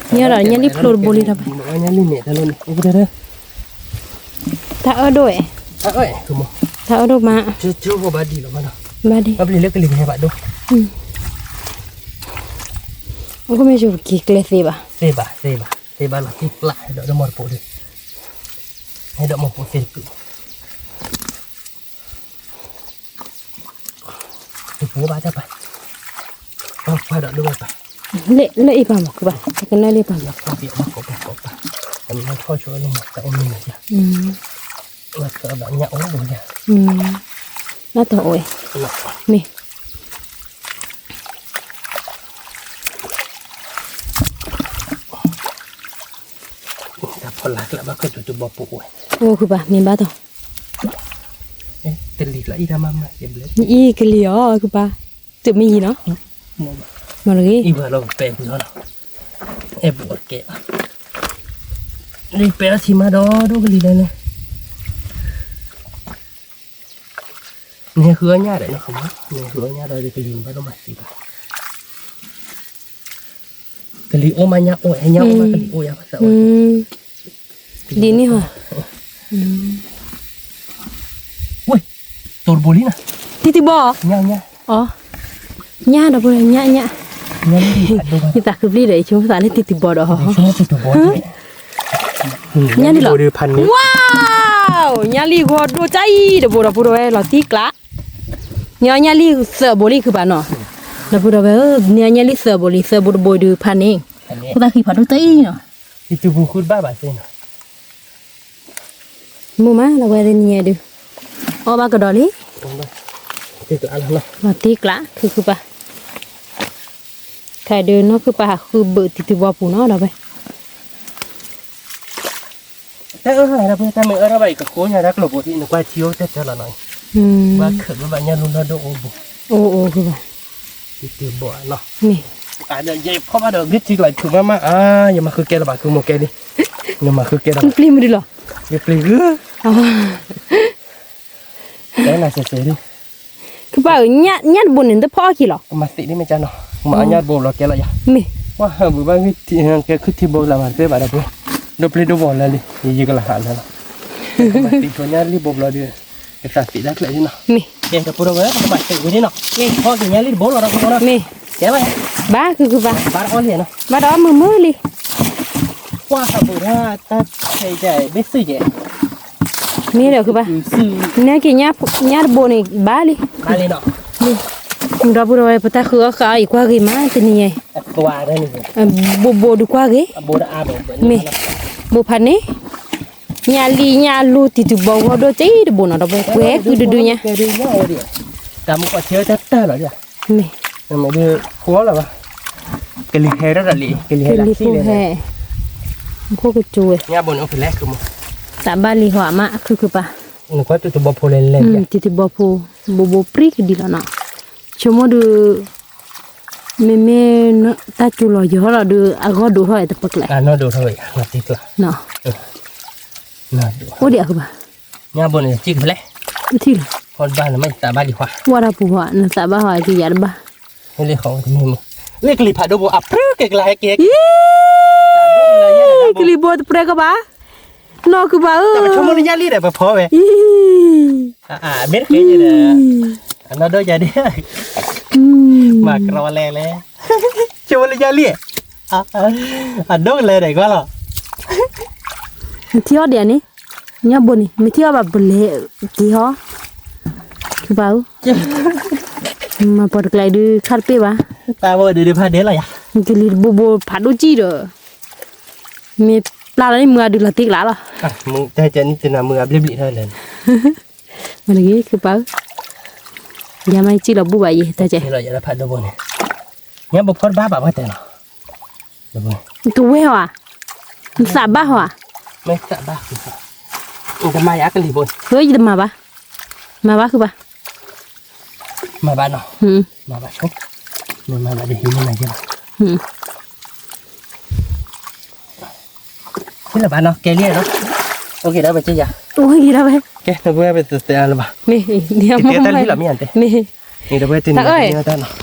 ညၣ်ဒီးညၣ်လံဖျိတဘိလံဒီး, ညၣ်လံန့ၣ် တၢ်လီၤန့ၣ် အိၣ်ကတၢၢ်တၢၢ်, တၢ်အၢဒိၣ်ဝဲ, တၢ်အၢဒိၣ်မး, ဘၣ်ဒံး, အပျံၤလၢကလံၤကဟဲဘၣ်ဒိၣ်, အကမ့ၢ်ယိၤက့ၤကျဲသ့ဘၣ်, သ့ဘၣ်, သ့ဘၣ်, သ့ဘၣ်လီၤတံၢ်ကျး ဟဲဒီးဒိၣ်မီၢ်တပိဒုး, ဟဲဒီးမီၢ်တပိသ့တကုာ် တပူၤဘၣ်တၢ်ပာ်, ပာ်ဒီးဒိၣ်ဘၣ်ပာ်, လၢအံၤပာ်မၤကဘၣ်, ကနၣ်လၢပာ်မၤ, ပာ်ပာ်ပာ်ပာ်, အမ့ၢ်ထီၣ်ဆိလၢမၤတၢ်အိၣ်မ့ၢ်မၤယၤ, လၢသၢဒီးညၣ်အိၣ်ဘိယၤ, လၢတၢ်အိၣ်ဝဲ, မ့ၢ် တၢ်ဖီလာ်ကျၢၢ်ဘၣ်ခၢၣ်တူတူဘီပူၤဝဲ, အိၣ်ခုပာ် မ့ၢ်ဘၣ်တီၢ်, အံၤကလံၤအီၤခုပာ်, တမ့ၢ်ယံၤနီၤ, မ့ၢ်တဂ့ၤ, အဲၣ်ဘူးအကဲ, နပဲအီထံမးဒီးဒိၣ်ကလံၤလၢန့ၣ် နဟဲဃုအီၣ်ညၣ်ဒီးနီၤ, နဟဲဃုအီၣ်ညၣ်ဒီးကလံၤနဘၣ်ဒိၣ်မးသံဘၣ်, ကလံၤအိၣ်မးညၣ်အိၣ်, ညၣ်အိၣ်မးကလံၤအိၣ်ယၤဘၣ်သးအိၣ်, ဒ်န့ၣ်ဟီ, ဝ့ၢ်, တိၤတဘိလံနီၤ, တံၤတဘီ, ညၣ်, ညၣ်, ညၣ်ဒီးဖိ, ညၣ်, ညၣ်, ယသးခုပျံၢ်ဒီး ယဆိကမိၣ်သးလၢတံၤတဘီဒီး, ညၣ်လံလီၤ, ဝါ, ညၣ်လံဂီၤဒိၣ်တၢ်အံၤ ဒီပုၢ်ဒီဝဲၢ် လီၤတံၢ်ကျး, န့ၢ်အီၣ်ညၣ်လံသၢဘိလံခုပာ်နီၤ, ဒီပုၢ်ဒီဝဲၢ်ဧၢ, န့ၢ်အီၣ်ညၣ်လံသၢဘိလံ သၢဘိတဘိဒုးဖးန့ၣ်, ဖိသၣ်ဃံဖးဒိၣ်တၢ်အံၤနီၤ, မုာ်မး လီၤဝဲသ့ၣ်နံၤညါဒုး, အီၣ်ဘၣ်ကဒီးလံ, လီၤတံၢ်ကျး ခုခုပာ်, ခဲဒုးနီၢ်ခုၣ်ပၢ်ဟးဃုဘုးတံၤတဘီပူၤနီၤဒီးဝဲ တၢ်အၢၣ်ထီၣ်ဝဲဒၣ်ပှဲၤ တၢ်မ့ၢ်အၢၣ်ထီၣ်ဘၣ်အံၤ ကကိးညါတၢ်ကျိၤဘိးထံး နကွၢ်ထံအိၣ်တၢ်တၢ်လီၤနီၤအံၤ, ဘၣ်ခုးဘၣ်ညၣ်လူလီၢ်ဒိၣ်အိၣ်ဘိး, အိၣ်အိၣ်ဘၣ်, တံၤတဘီနီၤ, မ့ၢ်, ယဖီၣ်ဘၣ်ဒီး ဂ့ၢ်ထံကျါထုးမးမး အါ ယမၤဃုကဲလၢၤဘၣ် ဃုမိၢ်ကဲလံ, နမၤဃုကဲလၢၤဘၣ်, ပျံၤမနုၤလီၤ, ယပျံၤဂုၢ် တဲနၤစဲးစဲးဒ်, ကပၢ်ဧၢ, ညၣ်တဘိန့ၣ် နတဖီၣ်အီၣ်က့ၤလီၤ, ကမၤသံးဒ်မ့ၢ်ကၢ်နီၤ, မၤအီၣ်ညၣ်တဘိလီၤကဲလီၤယၤ, မ့ၢ်, ကွၢ်ဟၢဘုးဘၣ်ဂ့ၢ်ထံ ကဲခုထံဘိကလၤမၤတပ့ၢ်ဘၣ်ဒီးပှဲၤ, ဒိၣ်ပျံၤဒိၣ်ဘီလၢလံ, ယကလၤဟးလၢလီၤ, ကမၤသံးထိးညၣ်လံဘိဘျီဒီး, ကသးသံးတၢ်ချၢးဒ်နီၤ, မ့ၢ်, ကဲတပူၤဒီးဝဲ ပကမၤသံးဝဲဒ်နီၤ, မ့ၢ်, ဖီၣ်က့ၤညၣ်လံတဘိလီၤဒီးကမၤနီၤ, မ့ၢ်, ကဲဘၣ်, ဘၣ်ခုခုပၢ်, ဘၣ်တအီၣ်လံနီၤ, ဘၣ်တအီၣ်မုာ်မုာ်လံ ကွၢ်ဟးဘိးဒၣ် တၢ်ခဲအံၤတၢ်ဘ့ၣ်စုၣ်ကဲ, မ့ၢ်ဒီးဃုဘၣ်, နက့ၤညၣ်တဘိန့ၣ်ဘၣ်လံ, ဘၣ်လံနီၤ, ဒီပုၢ်ဒီဝဲၢ် ပတၢ်ဃုအီၣ်ဃုအီၣ်အံၤ ကွၢ်ဂ့ၤမးတနံၤညါအံၤ, ဘိးဘိးဒုးကွၢ်ဂ့ၤ, မ့ၢ်, ဘိးဖးန့ၣ်, ညၣ်လံညၣ်လူတံၤတဘီဂီၢ်ဒိၣ်က့တဘိနီၤ ဒီပုၢ်ဝဲၢ်ကွဲးဃုဒုဒုညါ, တၢ်မူကီၢ်ဆၢတၢ်တၢ်လီၤ, မ့ၢ်, မ့ၢ်ဒုးဃိလီၤဘၣ်, ကလံၤဟဲထီၣ်တၢ်လံ ကလံၤဟဲလၢသံၣ်လဲၣ်, ဖိကစိၤဝဲ, ညၣ်ဘိန့ၣ်အိၣ်ဖဲလဲၣ်ခုမူ, သးဘၣ်လံဟီမး ခုခုပၢ်, နကွၢ်တံၤတဘီဖိလဲၣ်လဲၣ်, တံၤတဘီဖိ, ဘိးဘိးပြံကဒံလီၤနီၤ, ဆိကမိၣ်ဒုး, မ့မ့ၢ်တၢ်စူၤလီၤယီၤထီၣ်လီၤဒုး အဂီၢ်ဒိၣ်ထီၣ်ဝဲတပကျဲ, အိၣ်ဒံးအကဘၣ်, ညၣ်ဘိန့ၣ်စံၣ်ကဖဲလဲၣ်, ထံၣ်လီၤ, ဖီတဘၣ်လၢမ့ၢ်သးဘၣ်ဒံးဟီ, ဝဲဒၣ်ပူၤဟီ နသးဘၣ်ဟီကယၤတဘၣ်, လၢကလံၤဖးဒိၣ်ဘိအပြၢက့ၤကလါဟဲက့ၤ, ကလံၤဘိတပြဲကဘၣ်, နီၢ်ခုဘၣ်ဧၢ, ပဆိကမိၣ်လၢညၣ်လံဒီးပဖီဝဲ, မ့ၢ်တဃ့န့ၣ်ဒီး, အနီၢ်ဒိၣ်ယၤဒ်, မၤကရီလဲၣ်လဲၣ်, ဆိကမိၣ်လၢညၣ်လံ, အဒိၣ်ကလဲၤဒီးကွၢ်လီၤ, မ့ၢ်ထံအီၣ်ဒံးန့ၣ်, ညၣ်ဘိန့ၣ် မ့ၢ်ထံအီၣ်ဘၣ်ပလဲၤက့ၤဟီ, ခုဘၣ်ဧၢ, မၤပှၤတကျဲဒုးခါတပ့ၢ်ဘၣ်, တၢ်ဘိဒုးဒုးဖးဒဲးလီၤယၤ, ကလံၤတဘိဘိဖးဒိၣ်ကံၣ်ဒီး, မ့ၢ်ပျၢ်လီၤန့ၣ်မုၢ်အဒုးလီၤတံၢ်ကျးလီၤ, မုၢ်တၢ်ကဲန့ၣ်တနၤမုၢ်အဘျ့ၣ်ဘျ့ၣ်ထီၣ်လဲၣ်, မ့ၢ်တဂ့ၤ ခုပၢ်ဧၢ, ယၤမ့ၢ်ကံၣ်လီၤဘူၣ်ဘၣ်ယဲ တၢ်ကဲ, ဖးဒိၣ်ဘိန့ၣ်, ညၣ်ဘိဖီတဘၣ်ဘၣ်ပှၤတဲလီၤ ကဝဲၢ်ဟီဧါ, နသးဘၣ်ဟီဧါ, မ့ၢ်သးဘၣ်, နတမၤယၤကလံၤဘိန့ၣ်, ယတမၤဘၣ်, မၤဘၣ်ခုဘၣ်, မၤဘၣ်နီၤ, မၤဘၣ်ဆိ, မ့ၢ်မၤဘၣ်ဒီးဟံးန့ၢ်နၤယဲလီၤ, ဟံးလၢၤဘၣ်နီၤ ကဲလံနီၤ, အိၣ်က့ၤဒၣ်ဝဲက့ယၤ, အိၣ်က့ၤဒၣ်ဝဲ, ကဲ နပဝဲပတတဲအါလၢၤဘၣ်, မ့ၢ်, ကတဲတၢ်လံလီၤမ့ၢ်ဧါတဲ, န့ၣ်တပဝဲတနံၤညါတၢ်နီၤ,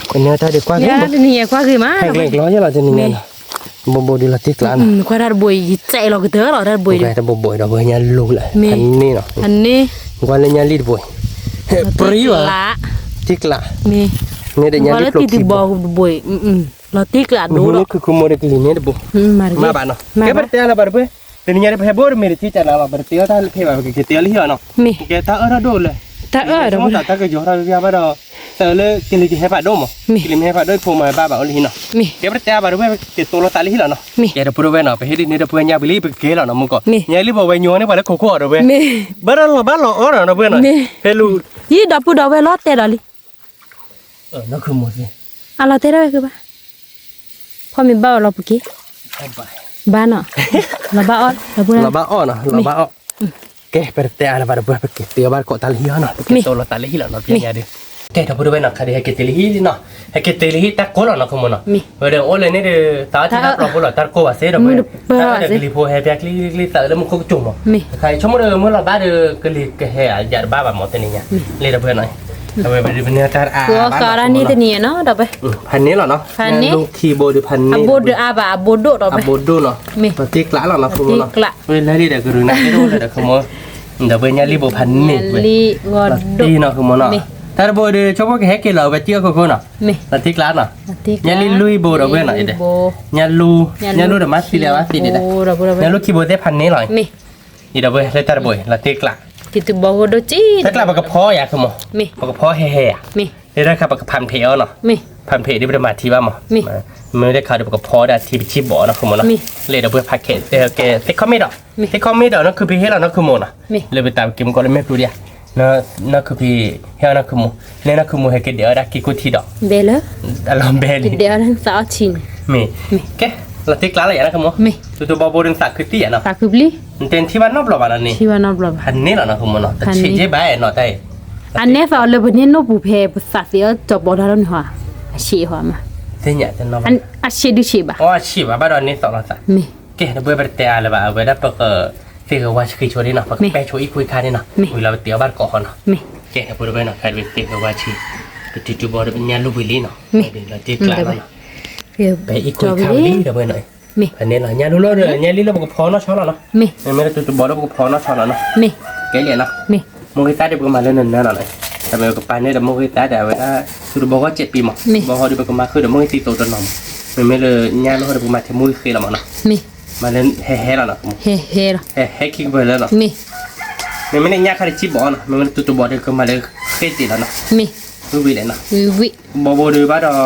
တနံၤညါတၢ်ဒုးကွၢ်ဂ့ၤ, တနံၤညါကွၢ်ဂ့ၤမး, ဟဲကျဲကျီယဲလီၤတနံၤညါနီၤ, ဘိးဘိးဒုးလီၤတံၢ်ကျးနီၤ, နကွၢ်တၢ်တဘိအံၤ ယစဲးလီၤကတၢၢ်လီၤ တၢ်တဘိအံၤ, တၢ်ဘိးဘိးဒီးပှၤညါလူလၢ, ဖးန့ၢ်နီၤ, နကွၢ်လၢညါလံတဘိအံၤ, ပြံဘၣ်, တံၢ်ကျး, မ့ၢ်, န့ၣ်ဒီးညါလံကျိခံဘိ, လီၤတံၢ်ကျးဒိၣ်ဒီး, မ့ၢ်ခုခုမိၢ်ဒီးကလံၤန့ၣ်တဘိ, မၤဘၣ်နီၤ, ကဲပတတဲအါလၢၤဘၣ်တပှဲၤ, တနံၤညါဒီးပဟဲဘိတမ့ၢ်တထံၣ်တၢ်လၢဘၣ် ပတတဲအီၣ်တၢ်လၢဖဲဘၣ် ပကကတဲအီၤလၢဟံၣ်အီၤနီၤ, ကဲတၢ်အၢၣ်ထီၣ်ဒိၣ်လၢ, တၢ်အၢၣ်ဒီး, တၢ်ကယီၤထီၣ်လၢဘၣ်ဒီး, တၢ်လၢကလံၤကဟဲဖးဒိၣ်မး, ကလံၤမ့ၢ်ဟဲဖးဒိၣ်ဖိမၤဘၣ်ဘၣ်အိၣ်လၢဟံၣ်နီၤ, ကဲပတတဲအါဘၣ်တပှဲၤ ပကတိၤလီၤသးလၢဟံၣ်လီၤနီၤ, ကဲတပူၤတဝဲနီၤ ပဟ့ၣ်ဒ်န့ၣ်တပှဲၤညါပလံ ပကကဲလီၤနီၤ မူကီး, ညါလံဘိးဝဲညိန့ၢ်ပှၤလၢခိခိၣ်အီၤတပှဲၤ, ဘၣ်ဒီးလီၤဘၣ်လီၤအီၣ်နီၤတပှဲၤနီၤ, ဖဲလူၤ, ယဒီပုၢ်ဒီဝဲၢ်လီၤတဲာ်ဒီးလံ အလီၤတဲာ်ဒၣ်ဝဲကဘၣ်, ဖီမ့ၢ်ဘၣ်အီၤလီၤပူၤက့ၤ, ဘၣ်နီၤ, လီၤဘၣ်အီၣ်, လီၤဘၣ်အီၣ်နီၤ, လီၤဘၣ်အီၣ်, ကဲ ပတတဲအါလၢၤဘၣ်တပှဲၤ ပက့ၤတုၤဘၣ်ကိးတၢ်လၢဟံၣ်အီၤနီၤ, ပက့ၤတိၤလီၤသးလၢဟံၣ်လီၤနီၤ ပညါဒီး, ကဲ ဒီပုၢ်ဒီဝဲၢ်နီၤ ခါဒီးဟဲက့ၤတုၤလၢဟံၣ်နီၤ, ဟဲက့ၤတုၤလၢဟံၣ်တၢ်ကိးလီၤနီၤ ခိၣ်မိၢ်နီၤ, ဝဲဒီးအိၣ်လၢန့ၣ်ဒီး သးအီၣ်ထံတၢ်ပျီဖိလီၤ တၢ်တကိးဘၣ်စ့ဒီးဝဲ, တၢ်အၢၣ်ဒီးကလံၤဖိဟဲဖျါကျံကျံသးလၢမူခိၣ်ကစိၤမး, တခါအံၤဆိကမိၣ်ဒီးမုၢ်လီၤဘၣ်ဒီး ကလံၤကဟဲယၤတဘၣ်ဘၣ်မး တနံၤညါ, လၢဒီပုၢ်ဝဲၢ်နီၤ, အဝဲပဒုးပန့ၢ်တၢ်အါဘၣ်နီၤ ဖးန့ၢ်လီၤနီၤ, ဖးန့ၢ်, အဘိဒုးအါဘၣ် အဘိဒိၣ်ဒီး, အဘိဒိၣ်နီၤ, လီၤတံၢ်ကျးလီၤနီၤ ခိၣ်မိၢ်နီၤ, ဝဲလၢလံဒီးကရူၢ်နၤကဲတအိၣ်လၢဒီးခိၣ်မိၢ်, ဒီပုၢ်ဝဲၢ်ညါလံဘိးဖးန့ၢ်ဝဲ, လီၤတံၢ်နီၤ ခိၣ်မိၢ်နီၤ, တၢ်တဘိဒီးဆိကမိၣ်ကဟဲက့ၤလီၤ အဝဲတံၢ်အီၣ်ခိၣ်ခိၣ်နီၤ, လီၤတံၢ်ကျးနီၤ, ညါလံလူဘိဒီပုၢ်ဝဲၢ်နီၤ, ညါလူ, ညါလူဒီးမၤသံလၢအဘၣ်သံဒံးဒၣ်, ညါလူခံဘိသ့ၣ်ဖးန့ၢ်လီၤ, အံၤဒီပုၢ်ဝဲၢ်လၢတၢ်တဘိအံၤ လီၤတံၢ်ကျး, တံၢ်တဘိဒီးက့, တံၢ်ကျးပကဖီယၤ ခိၣ်မိၢ်, ပကဖီဟဲဟဲယၤ, လၢတၢ်ခါပကဖးဖံးအီၤနီၤ, ဖးဖံးဒီးပတမၤထံဘၣ်မး, မ့ၢ်တခါဒီးပကဖီဒၣ်ထံပထံဘီၣ်နီၤ ခိၣ်မိၢ်နီၤ, လၢဒီပုၢ်ဝဲၢ်ဖးခဲ, ကဲသ့ၣ်ခီမ့ၢ်ဒီး, သ့ၣ်ခီမ့ၢ်ဒီးနီၤ ခုဖံးဟ့ၣ်လီၤနီၤ ခိၣ်မိၢ်နီၤ, လၢပတၢ်ပက့ၤမူကီးလၢမဲာ်ဖျိဒံးဧါ, နီၢ်ခုဖံး, ဟဲနီၢ်ခုမိၢ်, နဲနီၢ်ခုမိၢ်ဟဲက့ၤဒဲးအီၣ်ဒၣ်က့ၤကိၣ်ထံဒီး, ဘဲလၢ, အလီၤဘဲလံ, က့ၤဒဲးအီၣ်ဒၣ်သးအီၣ်ထံန့ၣ်, မ့ၢ်, ကဲ, လီၤတ့ကျးလီၤယၤနီၢ်ခုမိၢ်, တူတူဘီဘိဒုးနသးခုတံၢ်ယၤနီၤ, သးခုပျံၤ, နတဲနထံၣ်ဘၣ်နီတဘျီဘၣ်နီၤန့ၣ်, ထံၣ်ဘၣ်နီတဘျီဘၣ်, ဖးန့ၢ်လီၤနီၢ်ခုမိၢ်နီၤ, တဆံးက့ဘၣ်နီၤတၢ်အံၤ, အနဲသးအီၤလၢပန့ၢ်နိၣ်ပူၤဖဲပသးသ့အီၣ်ကၠီၤပီးတၢ်လီၤန့ၣ်ဟီ, အဆံးဟီမး, သ့ၣ်ညါတနီၤ, အဆံးဒုးဆံးဘၣ်, အဆံးဘၣ်ဘၣ်ဒီးန့ၢ်သီလီၤသး, မ့ၢ်, ကဲ တဘျီပတတဲအါလၢၤဘၣ်, အဝဲဒၣ်ပကသ့ၣ်ဂဲၤဝါဆှံဆိဒ်နီၤ, ပကပဲဆိအံၣ်ခိၣ်ခါန့ၣ်နီၤ, မ့ၢ်, ဝံၤလီၤပတဲအီၣ်ဘၣ်တကိးဃီနီၤ, မ့ၢ်, ကဲ တဘျီတဘျီနီၤ, ခါတဘျီသ့ၣ်ဂဲၤဝါဆှံ, ပထံတဘီဒီးပညၣ်လူၢ်ဝံၤလံနီၤ, မ့ၢ်, လီၤတ့ကျးလီၤနီၤ, ပအဲၣ်ခိၣ်ခါဝံၤလံဒီးဝဲနီၤ, မ့ၢ်, ဖဲန့ၣ်လီၤညၣ်လူၢ်လီၤဒီးညၣ်လံလီၤပကဖီနီၢ်ဆီလီၤနီၤ, မ့ၢ်, မ့မ့ၢ်လၢတူတူဘီလီၤပကဖီနီၢ်ဆီလီၤနီၤ, မ့ၢ်, ကဲလံနီၤ, မ့ၢ်, မိၢ်ဂ့ၤသၣ်ဒ်ပကမၤလၢနနၢလီၤနီၤ, တမ့ၢ်ပကပာ်န့ၢ်ဒီးမိၢ်ဂ့ၤသၣ်ဒီးအဝဲဒၣ်, တူတူဘီဂီၢ်စဲးပံမး, မ့ၢ်, ဘီဂီၢ်ဒီးပကမၤဃုာ်ဒီးမိၢ်ဂ့ၤသံသိးတနီၤမး, မ့မ့ၢ်လၢညၣ်လူၢ်ဒီးပကမၤထဲမိၢ်ဂ့ၤဃ့လီၤမးနီၤ, မ့ၢ်, မၤလၢဟဲဟဲလီၤနီၤ, ဟဲဟဲလီၤ, ဟဲဟဲခံကပၤလၢလီၤ, မ့ၢ်, မ့မ့ၢ်လၢညၣ်ခါတစံၣ်ဘီနီၤ, မ့မ့ၢ်လၢတူတူဘီဒီးကမၤလၢဃ့တ့ၢ်လီၤနီၤ, မ့ၢ်, ဝံၤဝံၤလဲၣ်နီၤ, ဝံၤဝံၤ, ဘီဘိဒုးဘၣ်ဒီး,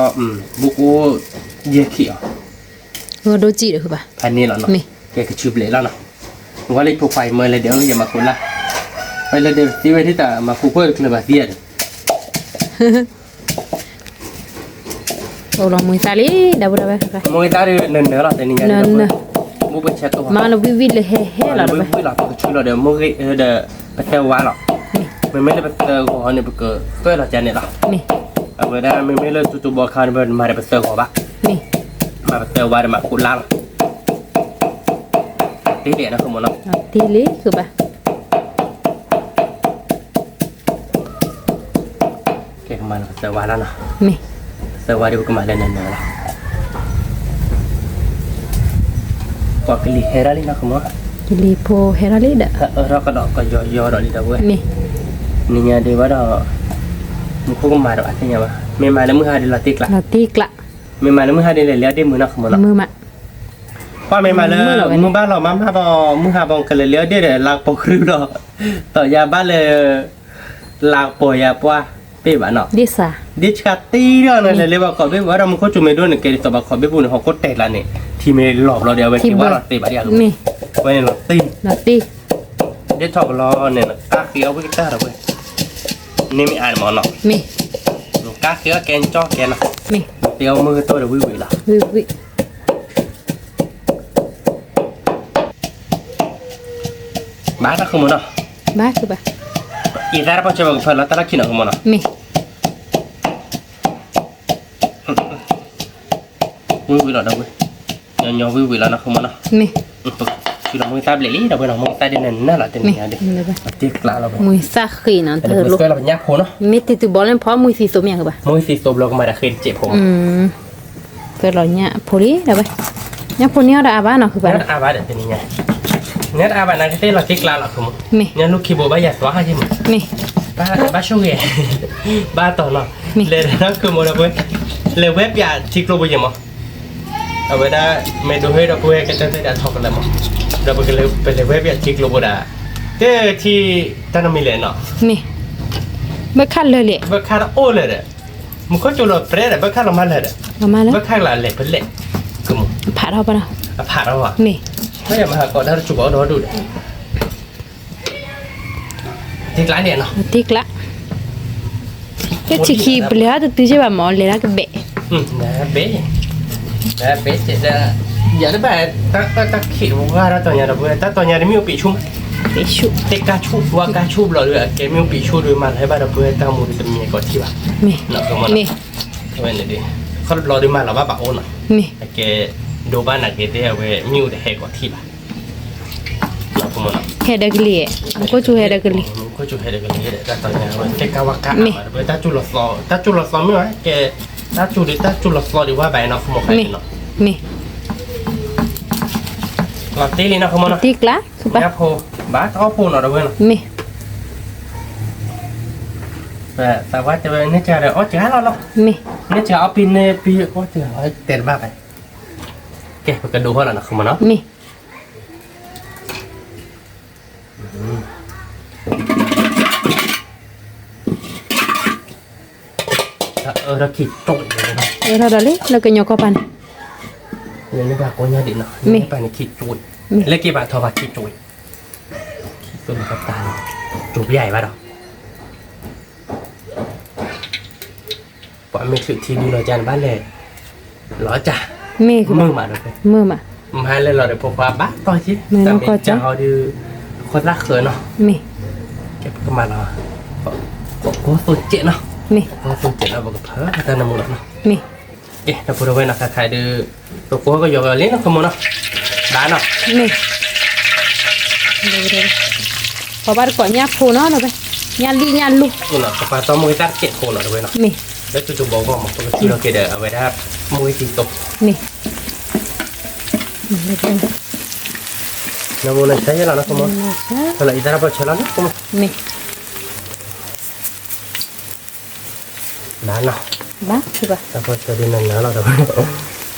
ဘိကိး, ယဲၢ်ခံအီၤ ဂီၢ်ဒိၣ်ကံၣ်ဒီးဃုဘၣ်, ဖးန့ၣ်လီၤနီၤ, မ့ၢ်, ကဲကဆူဘျဲးလီၤနီၤ, ဝဲလၢဖိခွါအံၤမၢလဲၤဒဲးအီၣ်ယမၤခိၣ်လၢ်, ဝဲလဲၤဒဲးသံဝဲဒ်တၢ်မၤခိၣ်ခိၣ်တချုးဘၣ်သံဧါဒီး, အိၣ်လီၤမုၢ်သၣ်လံ, ဒီပုၢ်ဒီဝဲၢ်, မိၢ်ဂ့ၤသၣ်ဒ်နနၢလီၤတနံၤညါ, နနၢ, မ့ၢ်ပဆဲးတိၢ်, မၤလီၤဝံၣ်ဝံၣ်လၢဟဲဟဲလီၤ, ဝံၣ်ဝံၣ်လီၤ ပကဆူလီၤဒီးမိၢ်ဂ့ၤဒီး, ပသၢဝါလီၤ, မ့မ့ၢ်လၢပသၢဂီၤန့ၣ် ပကပၢၢ်လီၤကန့ၣ်လီၤ, မ့ၢ်, အဝဲဒၣ်မ့မ့ၢ်လၢတူတူဘီခါန့ၣ် ပမၤဒီးပသၢဂီၤဘၣ်, မ့ၢ်, မၤပသၢဝါဒီးမၤခိၣ်လၢ်လီၤ, တ့လံနီၤ, တ့လံဃုဘၣ် ကဲကမၤလီၤပသၢဝါလီၤနီၤ, မ့ၢ်, ပသၢဝါဒီးပကမၤလၢနနၢလီၤ, ပှၤကလံၤဟဲဒၣ်လံနီၤ, ကလံၤဖိဟဲဒၣ်လံဒီး, အၢထီၣ်ကဒီးကယီယီဒီးလံဒီးဝဲ, မ့ၢ်, နံၤညါဒံးဘၣ်ဒီး, မူခိၣ်ကမၤဒီးအသ့ၣ်ညါဘၣ်, မ့ၢ်မၤလၢမုၢ်ဟါဒ်လီၤတ့ကျး, လီၤတ့ကျး, မ့ၢ်မၤလၢမုၢ်ဟါဒ်လဲၣ် လဲၤအီၣ်ဒ့ၣ်မုာ်နီၤ မုာ်မး, ပှၤမ့ၢ်မၤလၢ, မုၢ်ဘၣ်လီၤမးမးဘၣ် မုၢ်ဟါဘၣ်ကလဲၤလဲၤအီၣ်ဒ့ၣ်ဒီး လါကပီၤကရူၢ်လီၤ, ဒီးယၤဘၣ်လၢ လါကပီၤယၤပှၢ်ဘ့ၣ်ဘၣ်နီၤ, ဒ့ၣ်ဆါ, ဒ့ၣ်ဆါတံၢ်ဒီးန့ၣ် လဲၤလၢဘၣ်ခီၣ်ဘ့ၣ်ပူၤဒီး မူခိၣ်စူၤမ့ၢ်ဒိၣ်န့ၣ် ကဲဒ်သိးဘၣ်ခီၣ်ဘ့ၣ်ပူၤန့ၣ် ဟီၣ်ခိၣ်တဲာ်ကျါန့ၣ် ထံမ့ၢ်လီၤဘျီဒီး အဝဲက့ၤဝါလီၤတ့ၢ်ဘၣ်ဒ်အဂ့ၢ်, ဝဲန့ၣ်လီၤတ့ၢ်, ဒ့ၣ်ထီၣ်ကလီန့ၣ် ကါဃ့အီၣ်ဝံၣ်ကတၢၢ်ဒီးဝဲ, န့ၢ်မ့ၢ်အါန့ၣ်မ့ၢ်နီၤ, ကါဃ့အီၣ်ကဲကၠီကဲနီၤ, တ့အီၣ်မုၢ်ကတိၢ်ဒီးဝံၣ်ဝံၣ်လီၤ ဘၣ်တၢ်ဃုမ့ၢ်နီၤ, ဘၣ်ဃုဘၣ်, အံၤတၢ်တပီၢ်ဆၢဘၣ်ကဖၢလီၤတၢ်လီၢ်ခံနီၤဃုမ့ၢ်နီၤ, မ့ၢ်, ဝံၣ်ဝံၣ်လီၤဒီးဝဲ, ညီညီဝံၣ်ဝံၣ်လီၤနီၤဃုမ့ၢ်နီၤ, မ့ၢ်, ဆူလီၤမုၢ်သၣ်ဘျဲၣ်လံဒီးဝဲနီၤ မုၢ်သၣ်ဒ်န့ၣ်နၢ်လီၤတနံၤညါဒီး, တ့ကျးလီၤဝဲ, မုၢ်သၣ်ဃ့နီၤ, တၢ်လီၢ်ညၣ်ဖိနီၤ, မ့ၢ်တတုၤဘီလၢဖီမုၢ်သံသိးမ့ၢ်ဧါဃုဘၣ်, မုၢ်သံသိးဘျီကမၤတၢ်ဃ့တစဲးဖိမး ကလီၤညၣ်ဖိလံဒီးဝဲ, ညၣ်ဖိန့ၢ်အီၤဒီးအါဘၣ်နီၤဃုဘၣ်, အါဘၣ်ဒီးတနံၤညါ, ညၣ်တအါဘၣ်နၤကသ့ၣ်လီၤတ့ကျးလီၤဃုမ့ၢ်, မ့ၢ်, ညၣ်လူၢ်ခံဘိဘၣ်ယၤသွါဟါယ့ၢ်မး, မ့ၢ်, ဘၣ်ဆိၣ်ဂ့ၤ, ဘၣ်တီၤနီၤ, မ့ၢ်, လဲၤဒီးနီၤဃုမ့ၢ်ဒီးဝဲ, လဲၤဝဲပၠးထံကျိဘိယ့ၢ်မး, အဝဲဒၣ်, မ့ၢ်ဒိးဟဲဒီးပဝဲကတၢၢ်တၢ်ဒီးထီၣ်ကလဲာ်မး, ဒီးပလဲၤဝဲပၠးထံကျိဘိဒၣ်, တထံၣ်တၢ်နီတမံၤလဲၣ်နီၤ, မ့ၢ်, ဘၣ်ခါလၢာ်လဲၣ်, ဘၣ်ခါတအိၣ်လၢာ်ဒီး မူခိၣ်စူၤလီၤပြဲဒီး ဘၣ်ခါလီၤမၢ်လၢာ်ဒီး, ဘၣ်ခါလီၤလဲၤပလဲၣ်, ကမူ, အဖးထီၣ်ဘၣ်ဒီး, အဖးထီၣ်ဘၣ်, မ့ၢ်, မ့ၢ်ယမၤဟးကိးတၢ်တစူၤဘၣ်ဒီဒူၣ်ဒီး, တ့ကျးန့ၣ်နီၤ, တ့ကျး, ကထံၣ်ခံပလဲၤတတုၤက့ဘၣ်မး လဲၤတၢ်ကဘဲး, ဘဲး, ဘဲး, ယၤတဘၣ်, တၢ်ခံးဝါတၢ်တီၤညါဒီးပဝဲ တၢ်တီၤညါဒီးမ့ၣ်အူပံာ်ဆူၣ်မး, ပံာ်ဆူၣ်, တ့ကါဆူၣ် ဝါကါဆူၣ်ဘျီဒီး အကဲမ့ၣ်အူပံာ်ဆူၣ်ဒီးမၤလီၤဟဲဘၣ်ဒီးပဝဲတၢ်မူဒီးတမံၤကိးထံၣ်ဘၣ်, မ့ၢ်, မ့ၢ်, ဝဲန့ၣ်ဒ်, ခီတဘျီဒီးမၤလီၤဘၣ်ဘၣ်အိၣ်နီၤ, မ့ၢ်, အကဲ, ဒိးဘၣ်နာ်က့သ့ၣ်အဝဲ မ့ၣ်အူတဟဲကိးထံၣ်ဘၣ် ဟဲဒီးကလံၤ, မူခိၣ်စူၤဟဲဒီးကလံၤ, မူခိၣ်စူၤဟဲဒီးကလံၤ, တၢ်တီၤညါဝဲ တ့ကါဝါကါ, မ့ၢ်, တၢ်စူၤလီၤသီ, တၢ်စူၤလီၤသီမ့ၢ်ဝဲကဲ, တၢ်စူၤဒီးတၢ်စူၤလီၤသီဒံးဝဲဘၣ်နီၤ မ့ၢ်, မ့ၢ်, လီၤတ့လံနီၤ မ့ၢ်နီၤ, တ့ကျး, ဘၣ်တအီၣ်ဖိနီၤဒီးဝဲနီၤ, မ့ၢ်, သးဝါတဲဝဲ န့ၢ်စှၤဒီးအီၣ်စှၤလီၤနီၤ, မ့ၢ်, န့ၢ်စှၤအီၣ်ပံၤန့ၢ်ပံၤအီၣ်စှၤလီၤ တဲတဘၣ်ဘၣ်, ကဲ ပကဒိးဟီၣ်လီၤနီၤ မ့ၢ်နီၤ, မ့ၢ် အၢထီၣ်ခံကၠိၣ်, အၢထီၣ်ဒီးလံ လၢကညီကီၢ်ပၤန့ၣ်, လၢကညီဒံးနီၤ, မ့ၢ်ပၤန့ၣ်ခံကၠိၣ်, လၢက့ၤပာ်ထီၣ်ပာ်ခံကၠိၣ်, ခံကၠိၣ်လၢကတၢၢ်န့ၣ်, ကၠိၣ်ပယါအံၤဘၣ်ဒီး, ပှၤမ့ၢ်ချုးထံဒုလီၤကၢ်န့ၣ် ဘၣ်လဲၤလီၤကၢ်, မုာ်မးဒီး, မုာ်မး, မဟါလဲၤလီၤဒီး ဖိခွါဘၣ်တီၢ်က့ၤ, တၢ်မ့ၢ်ကၢ်ဟီဒုး, ခိၣ်သၣ်ဃၢၤနီၤ, မ့ၢ်, ကဲပကမၤလီၤ, ကိးသိစဲးနီၤ, မ့ၢ်, ကိးသိစဲးနီၤ ပကဖၢတၢ်နၢမူလီၤနီၤ, မ့ၢ်, ကဲ ဒီပုၢ်ဒီဝဲၢ်နီၤ ခါခါဒုး, ပကိးကယီၤကယီၤလံနီၤ ခိၣ်မိၢ်နီၤ, ဘၣ်နီၤ, မ့ၢ် ပဘၣ်တကိးညၣ်ဖိနီၤ ဒီပုၢ်ဝဲၢ်, ညၣ်လံၣ်ညၣ်လူၢ်, ကပာ်တီၢ်မိၢ်ဂ့ၤတၢ်တစဲးဖိနီၤ ဒီပုၢ်ဝဲၢ်နီၤ, မ့ၢ်, လၢတူတူဘီဂီၢ်မး ပကထံၣ်လီၤက့ၤဒီး အဝဲဒၣ်မိၢ်ဂ့ၤသံသိး, မ့ၢ်, နၢမူနၢဆၢယဲလီၤနီၤ ခိၣ်မိၢ်, ဖဲလီၤအံၤတၢ်တၢ်ဖီၣ်ဆၢလီၤနီၤ ခိၣ်မိၢ်, မ့ၢ် ဘၣ်နီၤ, ဘၣ်, တၢ်ဖီၣ်ဆၢဒုးနၤနၤလီၤဒီး,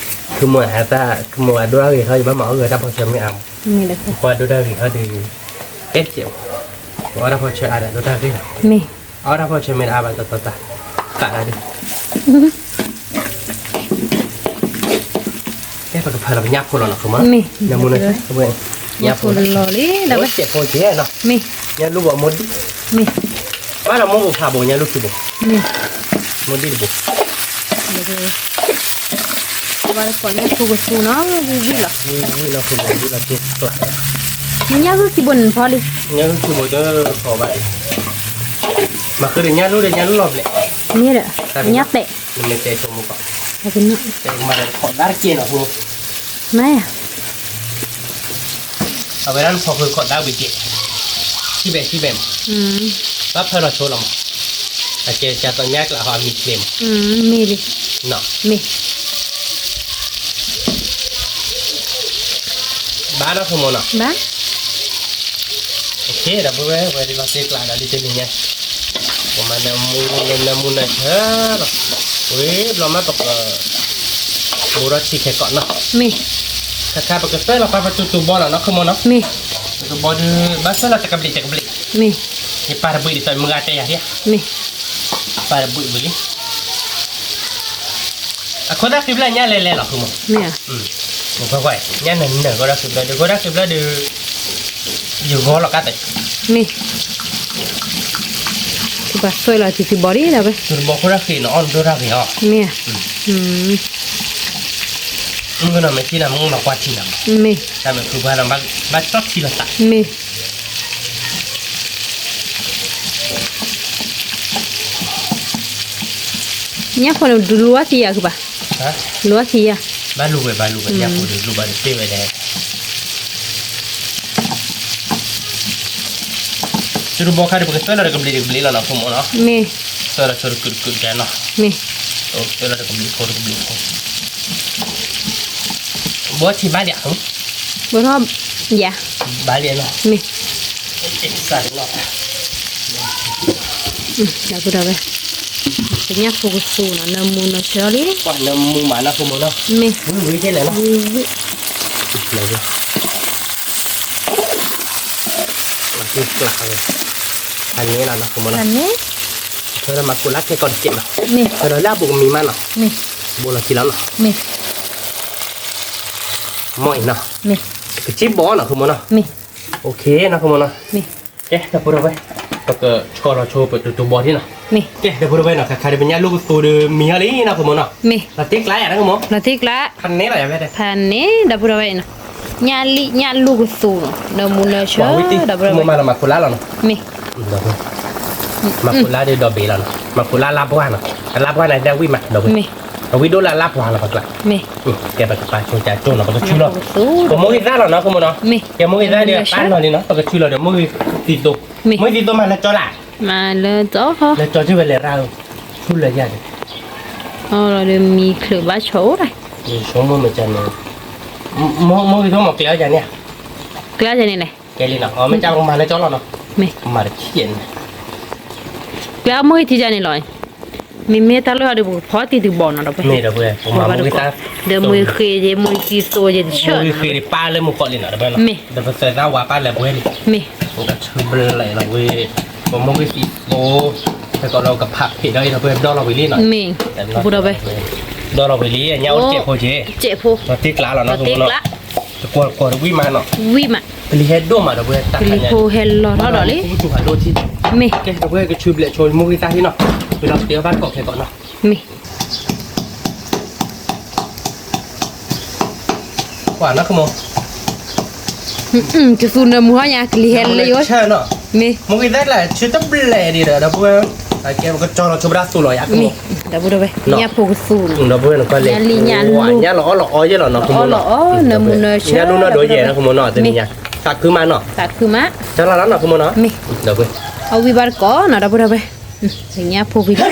ခမူအတၢ်ဂ့ၤထီၣ် ယဘၣ်မၤအီၣ်ဂ့ၤတၢ်ဖီၣ်ဆၢမ့ၢ်အါမး, ပှၤဒိၣ်တၢ်ဂ့ၤထီၣ်ဒုး, ကဲစဲး, အီၣ်တၢ်ဖီၣ်ဆၢအါဒီးဒိၣ်တၢ်ဂ့ၤလီၤ, မ့ၢ်, အီၣ်တၢ်ဖီၣ်ဆၢမ့ၢ်တအါဘၣ်တတီတၢ်, သးဒၣ်ဒုး ကဲပကဖၢလီၤပညၣ်ဖိလီၤနီၤ ခိၣ်မိၢ်, မ့ၢ်, နၢမူနၢဆၢ, ညၣ်ဖိလီၤလံ, စဲးဖိကဲနီၤ, မ့ၢ်, ညၣ်လူၢ်ဘီမိၢ်ဒံၣ်, မ့ၢ်, ဘၣ်ဒီးမိၢ်ဘိဖးဘိ ညၣ်လူၢ်ခံဘိ, မ့ၢ်, မိၢ်ဒံၣ်တဘိ, ပဘၣ်ကိးညၣ်ဖိကသူနီၤ, ဝံၣ်ဝံၣ်လီၤ, ဝံၣ်ဝံၣ်လီၤ ခိၣ်မိၢ် ဝံၣ်လီၤက့ၤကျါ, မ့ၢ်ညၣ်လူၢ်ခံဘိန့ၣ်ဖီလံ, ညၣ်လူၢ်ခံဘိတဖီဘၣ်, မၤဃုဒီးညၣ်လူၢ်ဒီးညၣ်လူၢ်လီၤဘျဲၣ်, မ့ၢ်ဒီး, ညၣ်ပဲာ် နမ့ၢ်တဲဆိကမိၣ်ကီး, တဲကမၤဒီးခိးသၣ်တက့ၢ်နီၤ ဖိ, မ့ၢ်ဧါ, အဝဲဒၣ်နဖီဃုာ်ခိးသၣ်ဝံၤက့ၤ, ထံၣ်ဘဲထံၣ်ဘဲမး, ဘၣ်ဖၢလီၤဆိလီၤမး, အကဲကသိးညၣ်ကျးဟီအမံၤချ့မး, မ့ၢ်, မ့ၢ် ဘၣ်နီၤ ဖိမုၣ်နီၤ, ဘၣ်, ဒီပုၢ်ဝဲၢ် ဝဲဒ်လီၤတ့ကျးဒီးဒ်တနံၤညါ, ပမၤနၢမူနၢဆၢလီၤ, ဝံၤဘျီမးပက ဘူးထီၣ်ထံခဲကိးနီၤ, မ့ၢ်, ခါခါပကစၢလီၤပှၤပတူၢ်တူၢ်ဘီလီၤနီၤ ဖိမုၣ်နီၤ, မ့ၢ်, ပတူၢ်ဘီဒုး ဘၣ်စၢလီၤတကဘျံးတကဘျံး, မ့ၢ်, ယပၢ်တဘှံးဒ်သိးမုၢ်ဂၤတဲယၤဒၣ်, မ့ၢ်, ပၢ်တဘှံးဝံၤလံ အခိၣ်သၣ်ဃံဖျၢၣ်ညၣ်လဲၤလဲၤလီၤ ဖိမုၣ်, မ့ၢ်, ကွၢ်ကွၢ် ညၣ်နၢၤနၢၤ ခိၣ်သၣ်ဃံဖျၢၣ်ဒုး ခိၣ်သၣ်ဃံဖျၢၣ်ဒုး ယဂီၤလီၤကါသ့, မ့ၢ်, ပှၤစၢလီၤထံထံဘီဒံးလီၤဝဲ, ထံထံဘီခိၣ်သၣ်ဃံနီၤ အီၣ်ဒိၣ်တၢ်ဂ့ၤအီၤ, မ့ၢ်, မ့ၢ်ကနီၤ မ့ၢ်ထံနီၤ မ့ၢ်မၤကွၢ်ထံနီၤ, မ့ၢ်, တၢ်မ့ၢ်ဖုပှၢ်နီၤ ဘၣ်တီၢ်ထံလီၤသး, မ့ၢ် ညၣ်ဖိန့ၣ် ဒုးလူၤအီၣ်သံယၤကဘၣ်, လူၤအီၣ်သံယၤ, ဘၣ်လူၤဝဲ ဘၣ်လူၤဝဲ ညၣ်ဖိဒုးလူၤဘၣ်ဒုးတ့ၢ်ဝဲဒၣ်, ထံထံဘီခါဒုး ပကစၢလီၤတကဘျံးတကဘျံးလီၤနီၤ ဖိမုၣ်နီၤ, မ့ၢ်, စၢလီၤဆိတကုာ်တကုာ်တကဲနီၤ, မ့ၢ်, စၢလီၤတကဘျံးဖိတကဘျံးဖိ, ဘီထံဘၣ်လံဧါ, ဘီထံယၤ, ဘၣ်လံနီၤ, မ့ၢ် ဒီပုၢ်ဒီဝဲၢ်, ပညၣ်ဖိကသူနီၤ နၢမူနၢဆၢလီၤ, နၢမူမးနီၤ ဖိမုၣ်နီၤ, မ့ၢ်, ဝံၤဝံၤကဲလဲၣ်နီၤ, ဝံၤဝံၤ, ဖဲန့ၣ်လီၤနီၤ ဖိမုၣ်နီၤ, ဖဲလီၤမၤကိးလၢခဲကိးတကဲးနီၤ, ဖဲလီၤလၢအဘူးကမံၤမးနီၤ, ဘူးလီၤထံလီၤနီၤ, မ့ၢ်, ကစံၣ်ဘီနီၤ ဖိမုၣ်နီၤ, မ့ၢ်, အိၣ်ခ့နီၤ ဖိမုၣ်နီၤ, မ့ၢ် ကဲ ဒီပုၢ်ဒီဝဲၢ်, ပကဆီလီၤဆိပတူၢ်တူၢ်ဘီထံနီၤ, မ့ၢ်, ကဲ ဒီပုၢ်ဒီဝဲၢ်နီၤ ခါခါဒုး ပညၣ်လူၢ်ကသူဒုးမံၤအီၤလံနီၤ ဖိမုၣ်နီၤ, မ့ၢ်, လီၤတ့ကျးယၤနီၤ ဖိမုၣ်, လီၤတ့ကျး, ဖးန့ၣ်လီၤယၤဖဲ, ဖးန့ၣ် ဒီပုၢ်ဒီဝဲၢ်နီၤ, ညၣ်လံၣ်ညၣ်လူၢ်ကသူနီၤ နၢမူနၢဆၢ, ဒီပုၢ်ဒီဝဲၢ်, မၤခိၣ်လါလီၤနီၤ, မ့ၢ်, မၤခိၣ်လါဒုးဒီဘ့ၣ်လီၤနီၤ မၤခိၣ်လါလါပှၢ်နီၤ, လါပှၢ်န့ၣ်ဒၣ်ဝံၣ်မး ဒီပုၢ်ဝဲၢ်, အဝံၣ်ဒိၣ်လၢလါပှၢ်လီၤပကျါ, မ့ၢ်, ကဲပကပာ်ဆိကၠိနီၤ ပကဆူလီၤ, ပမိၢ်ဂံၢ်သၣ်လီၤနီၤ ဖိမုၣ်နီၤ, ကဲမိၢ်ဂံၢ်သၣ်ဒုးအပၢ်နီၤလံနီၤ ပကဆူလီၤဒီး မိၢ်ဂံၢ်သံသိး, မိၢ်ဂံၢ်သံသိးမၤလၢကၠီလၢ်, မၤလၢကၠီ, လၢကၠီက့ဝဲလဲၤရၣ်, ဆူလၢယၤန့ၣ်, အီလီၤဒီးမံၤချုးဘၣ်ဆီအိၣ်ဒၣ်, ဆိမိၣ်မ့ၢ်ကန့ၣ်, မိၢ်ဂံၢ်သိးမ့ၢ်ကျဲအီၤယၤန့ၣ်, ကျဲယၤန့ၣ်လဲၣ်, ကဲလံနီၤ အမ့ၢ်ကမၤလၢကၠီလီၤနီၤ, မ့ၢ်, မၤတထံၣ်န့ၣ်, ကျဲမိၢ်ဂံၢ်ထံယၤန့ၣ်လီၤ, မ့မ့ၢ်တၢ်လီၢ်ဒုး ပကဖီတံၢ်တဘီနီၤ ဒီပုၢ်ဝဲၢ်, ဒီးမ့ၢ်ဃ့ယဲ မ့ၢ်သံသိးယဲတဆၢ, မ့ၢ်ဃ့ပၢ်လၢမူကီးလံနီၤ ဒီပုၢ်ဝဲၢ်နီၤ, မ့ၢ်, ဒီးပသၢသၣ်ဝါပၢ်လၢပှဲၤလံ, မ့ၢ်, ပကဆၢဘျၢလီၤဝဲ, ပမိၢ်ဂံၢ်သံသိး, ဟဲကီးလီၤကဖးဖံးဒီးအံၤ ဒီပုၢ်ဝဲၢ် ဘျီလီၤဝံၤလံနီၤ, မ့ၢ်, ဒီပုၢ်ဝဲၢ်, ဘျီလီၤဝံၤလံ အညၣ်အိၣ်တစဲးဖိက့ၤ, တစဲးဖိ, လီၤတ့ကျးလီၤနီၤ တကွီၢ်တကွီၢ်တဝံၣ်မးနီၤ, ဝံၣ်မး, ပလံၤဟဲဒိၣ်မး ဒီပုၢ်ဝဲၢ်, ပလံၤဖိဟဲလီၤထီၣ်ဒီးလံ, မ့ၢ်, ကဲ ဒီပုၢ်ဝဲၢ် ကဆူဘျဲးဆိမိၢ်ဂံၢ်သၣ်လံနီၤ, ဝံၤလီၤပတ့အီၣ်ဘၣ်တကိးခဲကိးနီၤ, မ့ၢ် ပှၤနီၢ်ကမိၢ်, ကသူနၢမူဟီညါ ကလံၤဟဲလၢယအိၣ်, မ့ၢ်, မိၢ်ဂ့ၤသၣ်ကျါ ဆၢတဘျဲၣ်ဒံးဒီး ဒီပုၢ်ဝဲၢ်, ကဲပကကၠီလီၤဆိဘၣ်တၢ်သူလီၤယၤကမိၢ်, ဒီပုၢ်ဝဲၢ်, ညၣ်ဖိကသူနီၤ, ဒီပုၢ်ဝဲၢ်နကွၢ်လဲၣ်, ညၣ်လံၣ်ညၣ်လူၢ်, ညၣ်လီၤအီၣ်လီၤအီယဲလီၤနီၤ ကမိၢ်နီၤ, ညၣ်လူၢ်နီၢ်ဒိယဲၢ်နီၤ ကမိၢ်နီၤ, တနံၤညါ, သးခုမးနီၤ, သးခုမး, ကၠီလီၤနီၤ ကမိၢ်နီၤ, ဒီပုၢ်ဝဲၢ်, အဝံၣ်ဘၣ်တကိးနီၤ ဒီပုၢ်ဝဲၢ်, ညၣ်ဖိဝံၣ်လီၤ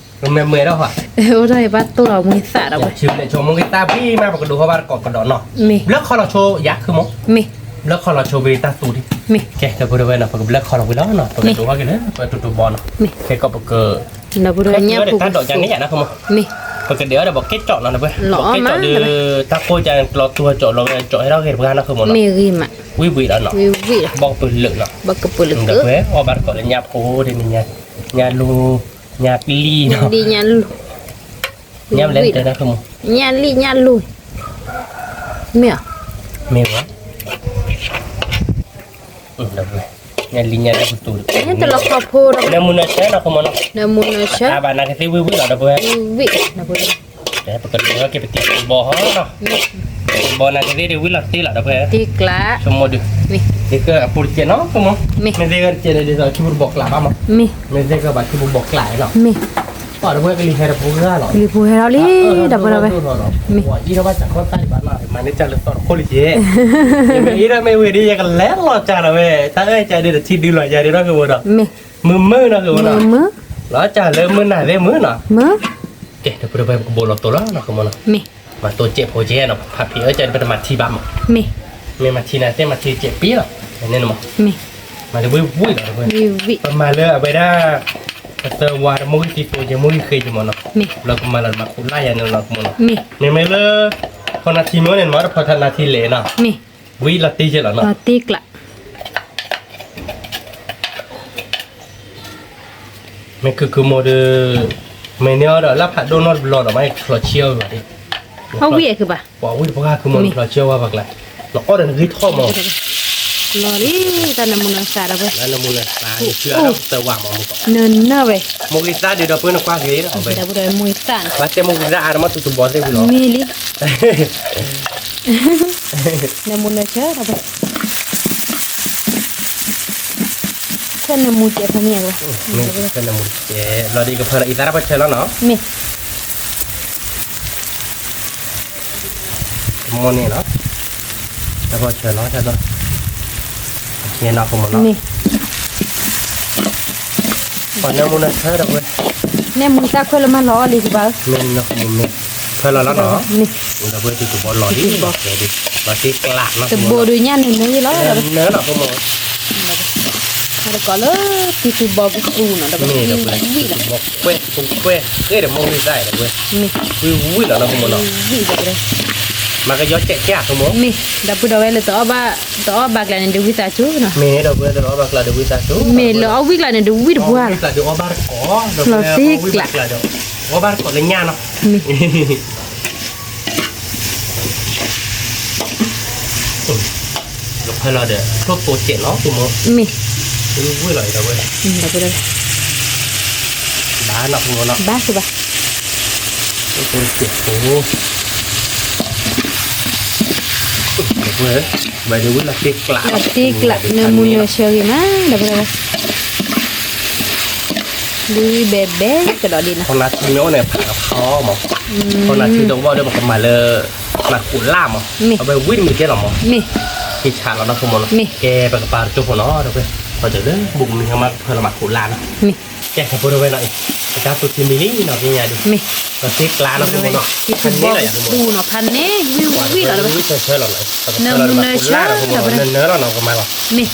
မ့ၢ်မ့ၢ်ဒီးဟီ, အိၣ်ဒီးဘၣ်တိၢ်လီၤမိၢ်သၣ်ဒီးဝဲ, ဆိမိၢ်ဂ့ၤသၣ်ဘံၣ်မး ပကဒိးဟီဘၣ်တကိးကဒီးနီၤ, ဘျၢခီလီၤဆိယၤကမိၢ်, ဘျၢခီလီၤဆိဝံၣ်တၢ်သူဒံး, ကဲ ဒီပုၢ်ဝဲၢ်နီၤ ပကဘျၢခီလီၤဝံၣ်လီၤနီၤ ပကဒိးဟီက့ၤလၢပတူၢ်တူၢ်ဘီနီၤ, ကဲကီးပက, ဒီပုၢ်ဝဲၢ် ညၣ်ဖိကသူ, တၢ်ဒိးကန့ၢ်ယၤနီၤ ကမိၢ်, ပကဒဲးအီၤဒီးဘီးကဲကၠီနီၤ ဒီပုၢ်ဝဲၢ်, ဘီးကဲကၠီဒီး, တၢ်ကိၢ်ကၠီကျီတူၢ်ကၠီလီၤဝဲကၠီဟဲထီၣ်ဂ့ၤတပှၤနီၤ ကမိၢ်နီၤ, ဝံၣ်ဝံၣ်လီၤနီၤ, ဘီကပလၢာ်နီၤ, ဒီပုၢ်ဝဲၢ် အီၣ်ဘၣ်တကိးလၢညၣ်ဖိဒ်န့ၣ်, ညၣ်လူၢ်, ညၣ်လံၣ်နီၤ, ညၣ်လံၣ်ညၣ်လူၢ်, မ့ၢ်ဧါ, မ့ၢ်ဝဲ, ညၣ်လံၣ်ညၣ်လူၢ်ကသူ, နၢမူနၢဆၢနီၤ ကမိၢ်နီၤ, နၢမူနၢဆၢ, တၢ်ဘၣ်နၤကသ့ဝံၣ်ဝံၣ်လီၤ ဒီပုၢ်ဝဲၢ်, ဝံၣ်, ပကဒိးဟီက့ၤပတံၤဘီဟီနီၤ, တံၤဘီနၤကသ့ဒံးဝံၣ်လီၤတ့ၢ်လီၤ ဒီပုၢ်ဝဲၢ်, တံၤကျး, ဆိမိၢ်ဒုး, ဒ်ကၢအပူၤတကဲးနီၤ ကမိၢ်, မ့ၢ်သ့ၣ်ကဲတကဲးန့ၣ်ဒ်သိးထံဖိတဘီကျးဘၣ်မး, မ့ၢ်သ့ၣ်ကဘၣ်ထံဖိဘီကျးနီၤ, မ့ၢ်, ပှၤဒီပုၢ်ဝဲၢ်ကလံၤဟဲတပှဲၤလီၤ, ကလံၤဖိဟဲထီၣ်လံ, ဒီပုၢ်ဝဲၢ်, မ့ၢ်အံၤဒီးဘၣ်စးခီၣ်တၢ်ဒံးဘၣ်နီၤ မၤန့ၢ်တၢ်လၢသီတခိၣ်လံက့, မ့ၢ်အံၤဒီးမ့ၢ်ဝံၤဒ်ယကလဲၤလီၤကၢ်လီၤဝဲ, တၢ်အၢၣ်ကၢ်ဒ်ဒီးထံဒုလီၤယၤဒ်ဒီးကမိၢ်ဒီး, မုာ်မုာ်နီၤ ကမိၢ်နီၤ, လီၤကၢ်လၢမုၢ်နၤသ့ၣ်မုာ်နီၤ, ကဲ ဒီပုၢ်ဝဲၢ် ပကဘိးလီၤတိၤလီၤနီၤ ကမိၢ်နီၤ, မၤတိၤစဲးဖိကဲနီၤ ဖးဖံးအၢၣ်ကၢ်ဒ်ပတမၤထံဘၣ်မး, မ့ၢ်မၤထံနၤသ့ၣ်မၤထံစဲးပံလီၤ, န့ၣ်မး, မၤတဝံၣ်ဝံၣ်လီၤ, ပမၤလၢအဝဲဒၣ်, ပသၢဝါတမိၢ်ဂံၢ်သံသိးကဲမိၢ်ဂံၢ်ဃ့ကမိၢ်နီၤ, လီၤကမၤလီၤမၤခိးလၢ်ယၤန့ၣ်လီၤ ကမိၢ်နီၤ, မ့ၢ်မ့ၢ်လၢ, ဖီနၤထံမ့ၢ်န့ၣ်မး တဖီနၤထံလဲၣ်နီၤ, ဝံၣ်လီၤတ့ၢ်ကဲလီၤနီၤ, မ့ၢ်ကုၢ်ကုၢ်မိၢ်ဒီး, မ့ၢ်န့ၢ်အီၤဒီးလၢဖးဒိၣ်နီတဘျီဒီး မ့ၢ်ဖျိးဆံအီၤဝဲ, ပှၤဝံၣ်တပှဲၤဃုာ်ဘၣ်, ပှၤဝံၣ်တပှဲၤဃုာ်မိၢ်န့ၣ် ဖျိးဆံအီၤဝဲပှၤကျါ, လီၤအီၣ်ဒီးနဂံၢ်ထီၣ်မး, လီၤလံ, တၢ်နၢမူနၢဆါဒီးဝဲ, နၢမူနၢဆါ, နၢဝဲ, မိၢ်ဂ့ၤသၣ်ဒုးဒီပုၢ်ဝဲၢ်နကွၢ်ဂ့ၤ, ဘၣ်တဲမိၢ်ဂ့ၤသၣ်အါတမီၢ်တူၢ်တဘီသ့ၣ်ဝံၤလီၤ, မ့ၢ်လံ နၢမူနၢဆၢ, ဆၢနၢမူကဲဖဲန့ၣ်, လီၤဒ်ကဖၢလီၤအံသၣ်တၢ်ပၢၢ်ဆၢလီၤနီၤ, မ့ၢ် ကမိၢ်န့ၣ်လီၤ, တၢ်ပၢၢ်ဆၢလီၤ, တၢ်ပၢၢ်ဆၢနီၤ, ပှၤနၢမူနၢဆၢဒီပုၢ်ဝဲၢ်, နၢမူတၢ်ခွဲးလၢမၤလီၤအီၣ်လံကဘၣ်, မ့ၢ်နီၤ, ဖၢလီၤလီၤနီၤ, ဒီပုၢ်ဝဲၢ် တူၢ်တဘီလီၤလံ, လီၤတ့ၢ်ကျးနီၤ, တဘိဒုးညၣ်နၢနၢယဲလီၤ, နၢနီၤ, တကိးလၢ တူၢ်တဘီကသူနီၤ, ဒီပုၢ်ဝဲၢ်, ဝံၣ်လီၤ, မ့ၢ်ဒီပုၢ်ဝဲၢ်, ဝံၣ်လီၤနီၤ, မ့ၢ်, မၤကယီကဲးကဲး, မ့ၢ်, ဒီပုၢ်ဝဲၢ်လၢ တအီၣ်ဘၣ်ကျါန့ၣ် ဒုးဝံၣ်သးစူၤနီၤ, မ့ၢ်ဒီပုၢ်ဝဲၢ် တအီၣ်ဘၣ်ကျါဒုးဝံၣ်သးစူၤ, မ့ၢ်လၢအီၣ်ဝံၣ်ကျါန့ၣ် ဒုးဝံၣ်တပှၢ်လီၤ, လီၤတ့ၢ်ကျး, အီၣ်ဘၣ်တကိးလၢညၣ်နီၤ, မ့ၢ် ဖဲလီၤဒီး ထိၣ်သိစဲးနီၤ ဖိမုၣ်, မ့ၢ်, ဝံၣ်လီၤဒီပုၢ်ဝဲၢ်, ဘၣ်နီၤဖိမုၣ်နီၤ, ဘၣ်, ထိၣ်သိစဲးဖိ, ဒီပုၢ်ဝဲၢ်, ဘၣ်ဒီးဝံၣ်လီၤတ့ၢ်ကျး, လီၤတ့ၢ်ကျး, နၢမူနၢဆၢဂ့ၤမး ဒီပုၢ်ဝဲၢ်, ဒုးဝံၣ်ဘဲဘဲကဒီးဒ်နီၤ, ဖီနၤထံမ့ၢ်အိၣ်န့ၣ် ဖးဖီမး, ဖီနၤထံတဝီဒီး ပကမၤလၢ မၤခိးလၢ်မး, အဝဲဝံၣ်တမံၤကဲလီၤမး, မ့ၢ်, က့ၤဆးလီၤနီၤဖိမုၣ်နီၤ, ကဲပကပၤတကၠိဖိနီၤ ဒီပုၢ်ဝဲၢ်, ခီၣ်စၢၤလၢ ဘူးကမံၤဟဲမးဖၢလီၤမၤခိးလၢ်နီၤ, မ့ၢ်, ကဲ ဒီပုၢ်ဝဲၢ်နီၤ, ပတၢ်သူၣ်ထံမံၤလံနီၤ ပညါဒုး, မ့ၢ်, ဒီးတ့ၢ်ကျးနီၤဖိမုၣ်နီၤ, ဖဲန့ၣ်လီၤယၤဖိမုၣ်နီၤ, ဖဲန့ၣ် ဝံၣ်ဝံၣ်လီၤဒီပုၢ်ဝဲၢ်, နၢမူနၢဆၢ, နၢနၢလီၤနီၤ ကမၤလီၤ, မ့ၢ်,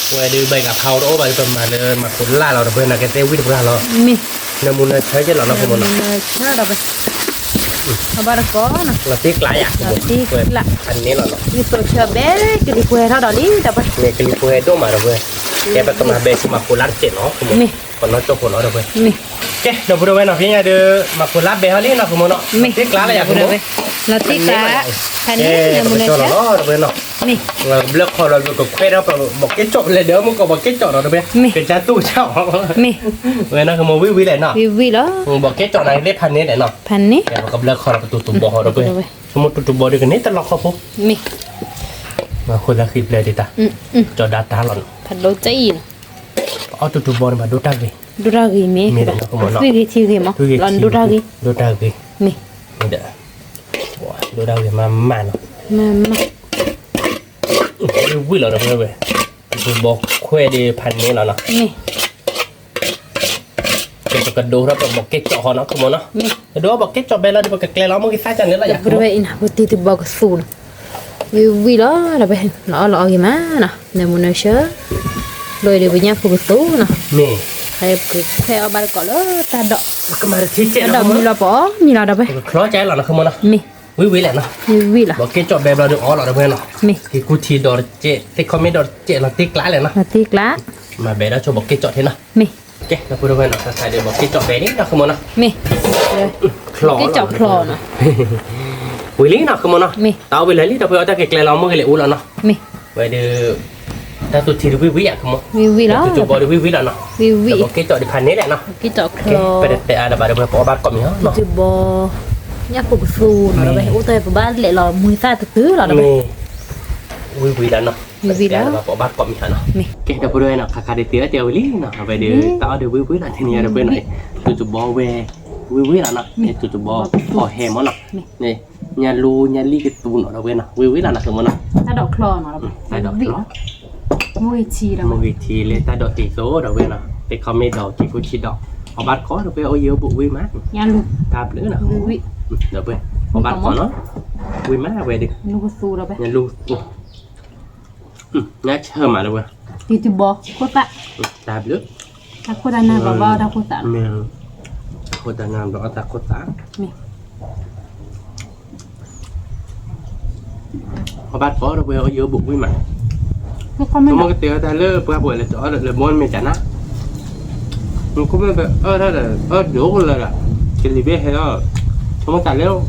ဝဲဒုးဘၣ်ကဖးအိၣ်တအိၣ်ဘၣ်ဒီး ပမၤလၢမၤခိးလၢ်လီၤ ဒီပုၢ်ဝဲၢ်နီၤ ကသ့ဝံၣ်တပှၢ်လီၤ, မ့ၢ်, နၢမူနၢဆၢကဲလီၤနီၤဖိမုၣ်နီၤ, နၢမူနၢဆၢဒီပုၢ်ဝဲၢ်, အဘၣ်တကိးနီၤ, လီၤတ့ၢ်ကျးယၤ, လီၤတ့ၢ်ကျး, ဖဲန့ၣ်လီၤနီၤ, ဝံၣ်သိဆၢဘဲ ကလံၤပှဲၤထီၣ်ဒီးလံ ဒီပုၢ်ဝဲၢ်, မ့ၢ်ကလံၤပှဲၤဒိၣ်မး ဒီပုၢ်ဝဲၢ်, ကဲပကမၤဘဲဆူမၤခိးလၢ်တစဲးနီၤဖိမုၣ်, မ့ၢ်, ပနီၢ်ကၠိဖိနီၤ ဒီပုၢ်ဝဲၢ်, မ့ၢ်, ကဲ ဒီပုၢ်ဝဲၢ်နီၤ ဖဲညါဒီး မၤခိးလၢ်ဘဲဟီလံနီၤဖိမုၣ်နီၤ, မ့ၢ်, တ့ၢ်ကျးလၢယၤဖိမုၣ်, လီၤတ့ၢ်ကျး, ဖဲန့ၣ် နၢမူနၢဆၢ, ဒီပုၢ်ဝဲၢ်နီၤ, မ့ၢ်, ဘျၢခီလီၤ ကခွဲးဒီး ဘီးကဲကၠီၣ်လဲၣ်ဒီး မုၢ်ကီးဘီးကဲကၠီၣ်နီၤ ဒီပုၢ်ဝဲၢ်, မ့ၢ်, ကစၢ်သူၣ်ကစၢ်အီၤ, မ့ၢ်, ဝဲနီၤဖိမုၣ် ဝံၣ်ဝံၣ်လဲၣ်နီၤ, ဝံၣ်ဝံၣ်လီၤ, ဘီးကဲကၠီၣ်နၤသ့ၣ်ဖဲန့ၣ်လဲၣ်နီၤ, ဖဲန့ၣ်, ကဘျၢခီလီၤပတူၢ်တဘီဟီ ဒီပုၢ်ဝဲၢ်, မိၢ်တူၢ်တူၢ်ဘီဒီးကန့ၢ်တလီၢ်ခီဖိ, မ့ၢ်, မၤဃိသးဃံဖျဲးဒံးတၢ်, ကၠီဒါတၢ်လီၤနီၤ, ဖးဒိၣ်ကၠီအံၤနီၤ, ပအီၣ်တူၢ်တူၢ်ဘီန့ၣ် မၤဒိၣ်တၢ်ဂ့ၤ, ဒိၣ်တၢ်ဂ့ၤမ့ၢ်, သွံၣ်ဂ့ၤထံဂ့ၤမး, လီၤဒိၣ်တၢ်ဂ့ၤ, ဒိၣ်တၢ်ဂ့ၤ, မ့ၢ်, ဒိၣ်တၢ်ဂ့ၤမးမးနီၤ, မးမး, ဝံၣ်ဝံၣ်လီၤဒီးဝဲဝဲ, တူၢ်တူၢ်ဘီခွဲးဒီးဖးန့ၣ်လီၤနီၤ, မ့ၢ် ပကဒိထီၣ်ပဘီးက့ၣ်ကၠီၣ်ဃီနီၤ ခိၣ်မီနီၤ, မ့ၢ်, ကဒိဘီးက့ၣ်ကၠီၣ်ဘဲလီၤဒီး ပကကျဲလီၤမ့ၢ်ဂ့ၤသၣ်ကန့ၣ်လီၤယၤ, ပဒိဝဲအံၤနီၤ ပတံၢ်တဘီကသူနီၤ, ဝံၣ်ဝံၣ်လီၤဒီး ပလီၤအီၣ်လီၤအီၣ်ဂ့ၤမးနီၤ, နမုၢ်နၢ်ဆၢ, လီၤအံၤဒီးပညၣ်ဖိကသူနီၤ, မ့ၢ်, ဟဲပကဖဲအီၣ်ဘၣ်တကိးလၢတၢ်ဒိး, တၢ်ဒိးမံလီၤပအီၣ်မံလီၤဒီး ပကချီကဲလီၤနီၤ ခိၣ်မီနီၤ, မ့ၢ်, ဝံၣ်ဝံၣ်လဲၣ်နီၤ, ဝံၣ်ဝံၣ်လီၤ, ဘီးက့ၣ်ကၠီၣ်ဘဲဘျီဒီးအီၣ်လီၤဒီးဝဲနီၤ, မ့ၢ်, က့ၤကူထံဒီးတကဲး သ့ၣ်ခီမ့ၢ်ဒီးတကဲးလီၤတ့ကျးလဲၣ်နီၤ, တ့ကျး, မၤဘဲဒၣ်ဆိဘီးက့ၣ်ကၠီၣ်ထဲနီၤ, မ့ၢ်, ကဲ ဒီပုၢ်ဒီဝဲၢ်နီၤ ခါခါဒီးဘီးက့ၣ်ကၠီၣ်ဘဲန့ၣ်နီၤ ခိၣ်မီနီၤ, မ့ၢ်, ချီ, က့ၣ်ကၠီၣ်ချီနီၤ, ဝံၤလံနီၤ ခိၣ်မီနီၤ, မ့ၢ်, တၢ်အီၣ်ဝံၤလၢာ်လံ ဒီပုၢ်ဝဲၢ် တၢ်က့ၤကျဲလီၤမ့ၢ်ဂ့ၤလၢအူလီၤနီၤ, မ့ၢ်, ဝဲဒီး တၢ်သူထံတဝံၣ်ဝံၣ်ဧါ ခိၣ်မီ, ဝံၣ်ဝံၣ်လီၤ, တၢ်သူထံဘီဒီးဝံၣ်ဝံၣ်လီၤနီၤ, ဝံၣ်ဝံၣ်လီၤ, ဒီးဘီးက့ၣ်ကၠီၣ်ဒီးဖးန့ၣ်လဲၣ်နီၤ, က့ၣ်ကၠီၣ်ချီ, ပတတဲအါလၢၤဘၣ်ဒီး ပအီၣ်ဘၣ်တကိးမံၤဟီနီၤ, တံၢ်တဘီ, ညၣ်ဖိကသူနီၤ ဒီးဝဲ အိၣ်တၢ်ပဘၣ်လဲၤလီၤမူသၣ်တတုၤလီၤဒီးဝဲ, မ့ၢ်, ဝံၣ်ဝံၣ်လီၤနီၤ, ဝံၣ်ဝံၣ်လီၤ, ပအီၣ်ဘၣ်တကိးမံၤဟီနီၤ, မ့ၢ်, ကဲ ဒီပုၢ်ဒီဝဲၢ်နီၤ ခါခါဒီးတ့ၢ်တ့ၢ်ဝံၤလံနီၤ အဝဲဒီး တၢ်အီၣ်ဒီးဝံၣ်ဝံၣ်လီၤ ထဲန့ၣ်ယါဒီပုၢ်ဝဲၢ်နီၤ, တံၢ်တဘီဝဲ, ဝံၣ်ဝံၣ်လီၤနီၤ, တံၢ်တဘီဖီၣ်ဟဲမီနီၤ, ညၣ်လူညၣ်လံၣ်ကသူနီၤ ဒီပုၢ်ဝဲၢ်နီၤ, ဝံၣ်ဝံၣ်လီၤနီၤ ခိၣ်မီနီၤ, တၢ်ဒိးချီနီၤ, တၢ်ဒိးချီ, မ့ၢ်ဂ့ၤထံလၢတၢ်ဒိးတံၢ်သိးဒီပုၢ်ဝဲၢ်နီၤ, သ့ၣ်ခီမ့ၢ်ဒီးက့ၤကူထံဒီး, အီၣ်ဘၣ်တကိးဒီပုၢ်ဝဲၢ် အိၣ်ယံၤအိၣ်ဘူးဝံၣ်မး, တၢ်ဘျုးနီၤ, ဒီပုၢ်ဝဲၢ်, အီၣ်ဘၣ်တကိးနီၤ, ဝံၣ်မးဝဲဒီး, ညၣ်လူ, ညၣ်ဆၢမးဒီပုၢ်ဝဲၢ်, တံၢ်တဘီ, ခိၣ်သၣ်, တၢ်ဘျုး, တၢ်ခိၣ်တၢ်နၢ်ဘျီဘၣ်အီၣ်တၢ်ခိၣ်သၣ်, မ့ၢ်, တၢ်ခိၣ်တၢ်နၢ်ဘျီအီၣ်တၢ်ခိၣ်သၣ်, မ့ၢ် အီၣ်ဘၣ်တကိးဒီပုၢ်ဝဲၢ် အိၣ်ယံၤအိၣ်ဘူးဝံၣ်မး, ဆိကမိၣ်ကတဲာ်ဝဲတၢ်လၢပှၤပှဲၤလၢတအီၣ်လၢဘီမ့ၢ်ကနၣ်, ဆိကမိၣ်ပအၢၣ်တၢ်ဒီး အၢၣ်ဒိၣ်လၢၤဒီး, ကလံၤဘ့ၣ်ဟဲလီၤ, ဆိကမိၣ်တၢ်လၢ,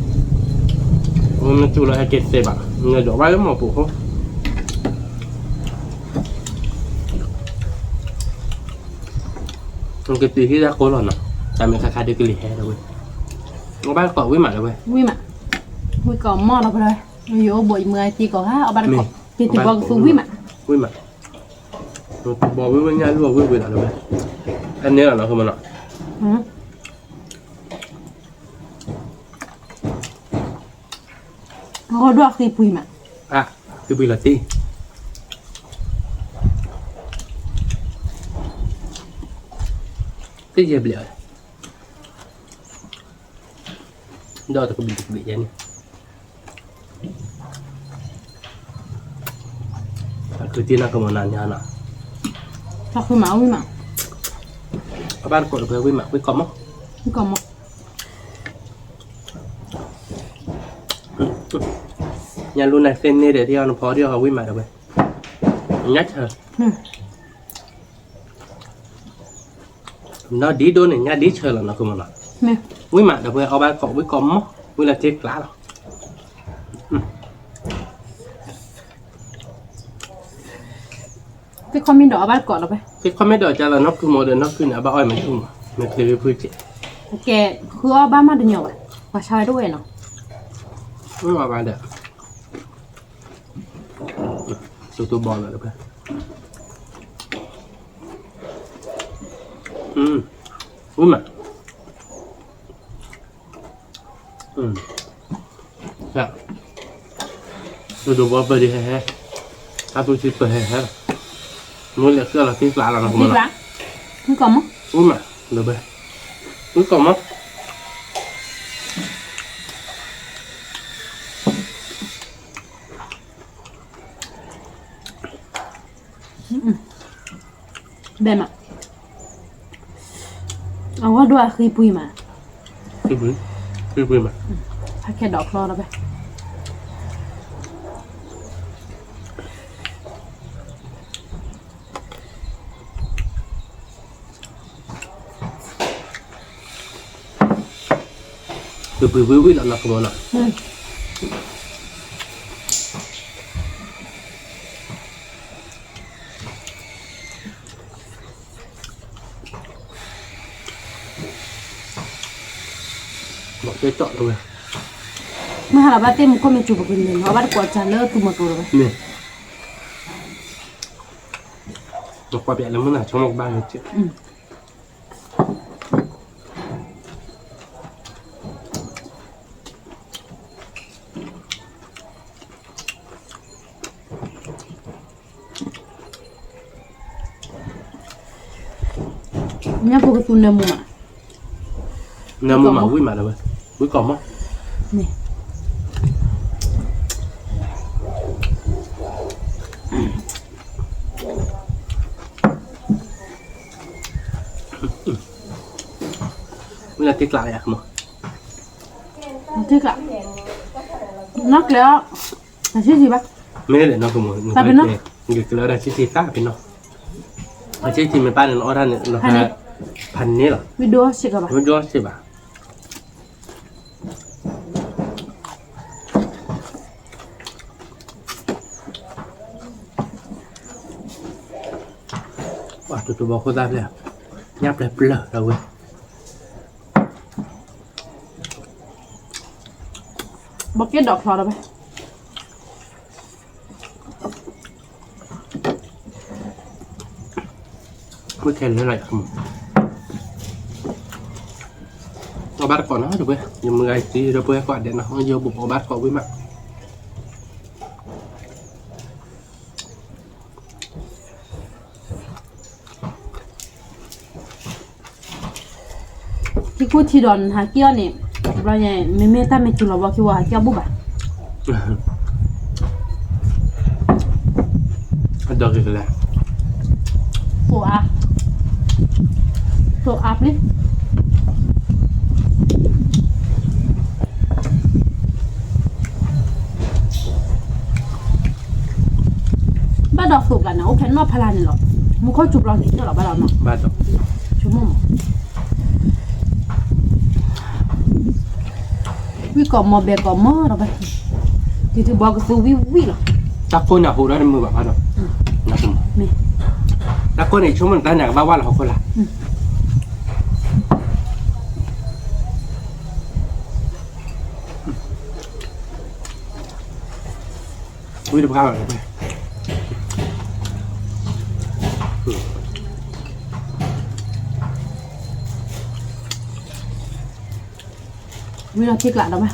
မ့ၢ်တူၢ်လီၤဟဲက့ၤသ့ဘၣ်, နဒိးဘၣ်လၢမီၢ်ပူၤအဃိ နကတုၤဟံၣ်တၢ်ကိးလီၤနီၤ, တၢ်မ့ၢ်ခါခါဒုးကလံၤဟဲဒီပုၢ်ဝဲၢ်, အီၣ်ဘၣ်တကိးဝံၣ်မးဒီပုၢ်ဝဲၢ်, ဝံၣ်မး, ဝံၣ်ကိးမီၢ်ဒီပုၢ်ဝဲၢ်, ယအိၣ်ဘူးယမုၢ်အတံၢ်ကိးဂၤ အီၣ်ဘၣ်တကိး, တံၢ်တဘီကသူဝံၣ်မး, ဝံၣ်မး, တဘီဝံၣ်ဝံၣ်ညၣ်လူအီၣ်ဝံၣ်ဝံၣ်လီၤဒီပုၢ်ဝဲၢ်, ဖဲန့ၣ်လီၤနီၤ ခိၣ်မီနီၤ, အဂီၢ်ဒိၣ်အဃံပှံၤမး, ဃံပှံၤလီၤတံၢ်, တယဲၢ်ဘျဲၣ်, ဒီးတကဘံၣ်တကဘံၣ်ယဲန့ၣ်, အခုတံၢ်နီၤ ခိၣ်မီနီၤညါနီၤ, တၢ်ဃုမးဝံၣ်မး, အဘၣ်တကိးဒီပုၢ်ဝဲၢ် ဝံၣ်မး ဝံၣ်ကိးမီၢ်, ဝံၣ်ကိးမီၢ်, ညၣ်လူနၤသ့ၣ်န့ၣ်ဒီး ထံအီနဖီထံအီဝံၣ်မးဒီပုၢ်ဝဲၢ်, ညၣ်ဆၢ ဒီးဒ်ဒိၣ်န့ၣ် ညၣ်ဒ်ဆၢလီၤနီၤ ခိၣ်မီနီၤ, ဝံၣ်မးဒီပုၢ်ဝဲၢ် အီၣ်ဘၣ်တကိး ဝံၣ်ကိးမီၢ် ဝံၣ်လၢထံကျါလီၤ, သ့ၣ်ခီမ့ၢ်ဒီးအီၣ်ဘၣ်တကိးလီၤ, သ့ၣ်ခီမ့ၢ်ဒီးကလီၤ နီၢ်ကုမီၤဒီး နီၢ်ကုန့ၣ် အဘၣ်အီၣ်မ့ၢ်ထူၣ်မး မ့ၢ်ချ့ဖုၣ်ကဲ, ကဲ ဃုအီၣ်ဘၣ်မးတညီဘၣ်, ပှၤဆါဝဲတအိၣ်နီၤ, အီၣ်ဘၣ်ဒီး တိတိဘီလီၤဒီပုၢ်ဝဲၢ်, ဝံၣ်မး တိတိဘီပၢၢ်ဒံးဟဲဟဲ, တၢ်သူထံပၢၢ်ဟဲဟဲလီၤ, မ့ၢ်လဲၤဃုအီၣ်လီၤသ့ၣ်ကျါလီၤနီၤ ခိၣ်မီနီၤ, ဝံၣ်မး ဒီပုၢ်ဝဲၢ်, ဝံၣ်ကိးမီၢ် ဘဲမး, အဝဲဒိၣ်အဃံပှံၤမး, ဃံပှံၤ, ဃံပှံၤမး, ဟဲခဲဒီးချီဒီးဘဲ ပှ့ၤပှ့ၤဝံၣ်ဝံၣ်လီၤနီၤ ခိၣ်မီနီၤ, ဘီးက့ၣ်ကၠီၣ်တဝဲ, မ့ၢ် ဟးလီၤဘၣ်သ့ၣ်မူခိၣ်မ့ၢ်စူၤပကန့ၣ်လီၤ အဘၣ်တကိးစၢ်လၢသူမၤကီၤလီၤဘၣ်. မ့ၢ် ကွၢ်ပျးလၢမုၢ်နၤဆိကမိၣ်ကဘၣ်န့ၣ် ညၣ်ဖိကသူနၢမူမး, နၢမူမးဝံၣ်မးဒီးဝဲ, ဝံၣ်ကီၢ်မီၢ်, မ့ၢ် မ့ၢ်လၢတ့ကျးလၢယၤကမီၤ, တ့ကျး, နီၢ်ကျဲၤအီၤ, တၢ်ဆံးဆံးဘၣ်, မ့ၢ်လဲၣ်နီၢ်ကမီၤ, တၢ်ပ့ၤနီၣ်, ယကလၢတၢ်ဆံးဆံးတၢ်ပ့ၤနီၣ်, တၢ်ဆံးဆံးမ့ၢ်ပၣ်န့ၣ် နအီၣ်တၢ်န့ၣ်, ဖးန့ၢ်လီၤ, ဝံၣ်ဒိၣ်စ့ၢ်ကီးဘၣ်, ဝံၣ်ဒိၣ်စ့ၢ်ဘၣ်. ပှၤတူၢ်တဘီခိၣ်သၣ်ဖျၢၣ်, ညၣ်ပျဲၢ်ပျၢၢ်ဒီးဝဲ, ဘီက့ၣ်ဒီးချီဒီးဝဲ, ဝဲခဲလၢာ်လီၤ, အီၣ်ဘၣ်တကိးနီၤတပှဲၤ, ယမုၢ်ဂၤတံၤဒီးပှဲၤကွၢ်ဒဲးနီၤ, ယဘိးဘၣ်တကိးဝံၤမး. ခံခူၣ်ထံဒီးနဟးက့ၤအီၤန့ၣ်, ဘျီညါ မ့မ့ၢ်တၢ်မ့ၢ်စူၤလီၤဘီခံဝဲဟးက့ၤအီၤဘူၣ်ဘၣ်. အဒိးက့ၤကလဲၣ်, သိအါ, သိအါပျံၤ ဘၣ်ဒီးသိးပျၢ်န့ၣ် အိၣ်ဖဲနီၢ်ဖးလၢ်န့ၣ်လီၤ, မူခိၣ်စူၤပျီန့ၣ် ကၠီလီၤဘၣ်ဒီးနီၤ, ဘၣ်ဒီး, ဆိကမိၣ်မး, ဝံၣ်ကီၢ်မီၢ်ဘဲကီၢ်မီၢ်ဒီးဘၣ်, တံၤတဘီကသူဝံၣ်ဝံၣ်လီၤ, တၢ်ကိၢ်န့ၣ်အဟူးဒီးတမုာ်ဘၣ်ဘၣ်ဒီး, တၢ်ကိၢ်န့ၣ် ဆိကမိၣ်န့ၣ်တၢ်န့ၣ်ကဘၣ်ဝါလီၤဟီၣ်ခိၣ်လာ် ဝံၣ်တပှၢ်ဘၣ်, ဝံၣ်လီၤထံကျးဒီးဘၣ်, ဝံၣ်လီၤ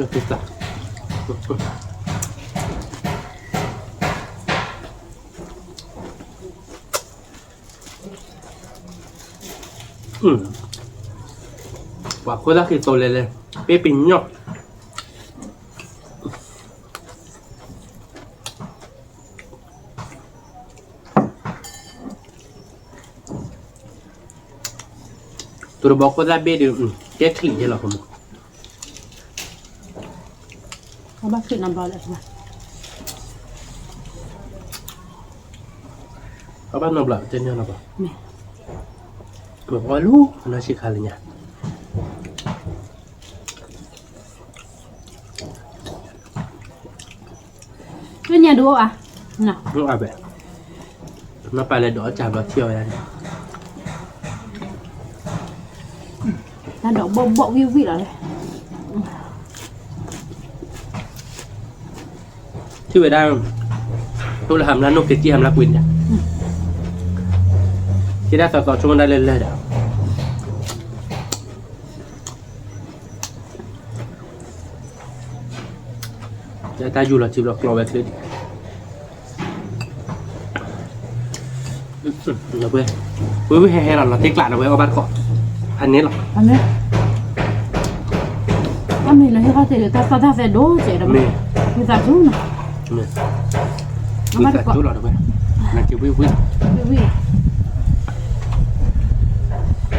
ထံကျး, ပှၤခိၣ်သၣ်ဃံသိးလဲၤလဲၤ, ပ့ပညီၣ် တူၢ်တဘီခိၣ်သၣ်ဘ့ၣ်ဒီး, တဲချံးယဲလီၤကမီၤ, အဘၣ်ချံးနီတဘျီလၢၤဘၣ်, အဘၣ်နီတဘျီတဲညီနီတဘျီ, မ့ၢ်, ပှၤလူၤနီၢ်ဆံးခါလၢညါ လၢညါဒုးအိၣ်အါ, အိၣ်အါဘဲ, နီၢ်ပၢ်လဲၤဒိးအီၣ်ကၢ်ဘျီထံၣ်အီၤယါန့ၣ်, တၢ်ဒိးဘီၣ်ဘီၣ်ဝံၣ်ဝံၣ်လီၤလဲၣ် ထံၣ်ဝဲဒၣ်, အိၣ်လၢဟးမလၢနိၣ်က့ၤကံၣ်ဟးမလၢကွံာ်န့ၣ်, ထံၣ်ဒၣ်သီသီဆိကမိၣ်ဒၣ်လၢလၢၢ်ဒီး, တၢ်ယူၤလီၤထံဘျီကျီဝဲချ့ဒံး, ဝဲဝံၣ်ဟဲဟဲလီၤလီၤတ့ကျးဒီးဝဲအီၣ်ဘၣ်တကိး, ဖးန့ၣ်လီၤ, အမ့ၢ်, အမ့ၢ်လၢဟဲခီၣ်ထံးဒီးတၢ်သီၣ်တၢ်သဲဒိၣ်ကဲးဒီး, မ့ၢ်, ဝံသးစူၤနီၤ, ဝံသးစူၤလီၤဒီးဝဲ, နက့ၤဝံၣ်ဝံၣ်, ဝံၣ်ဝံၣ်,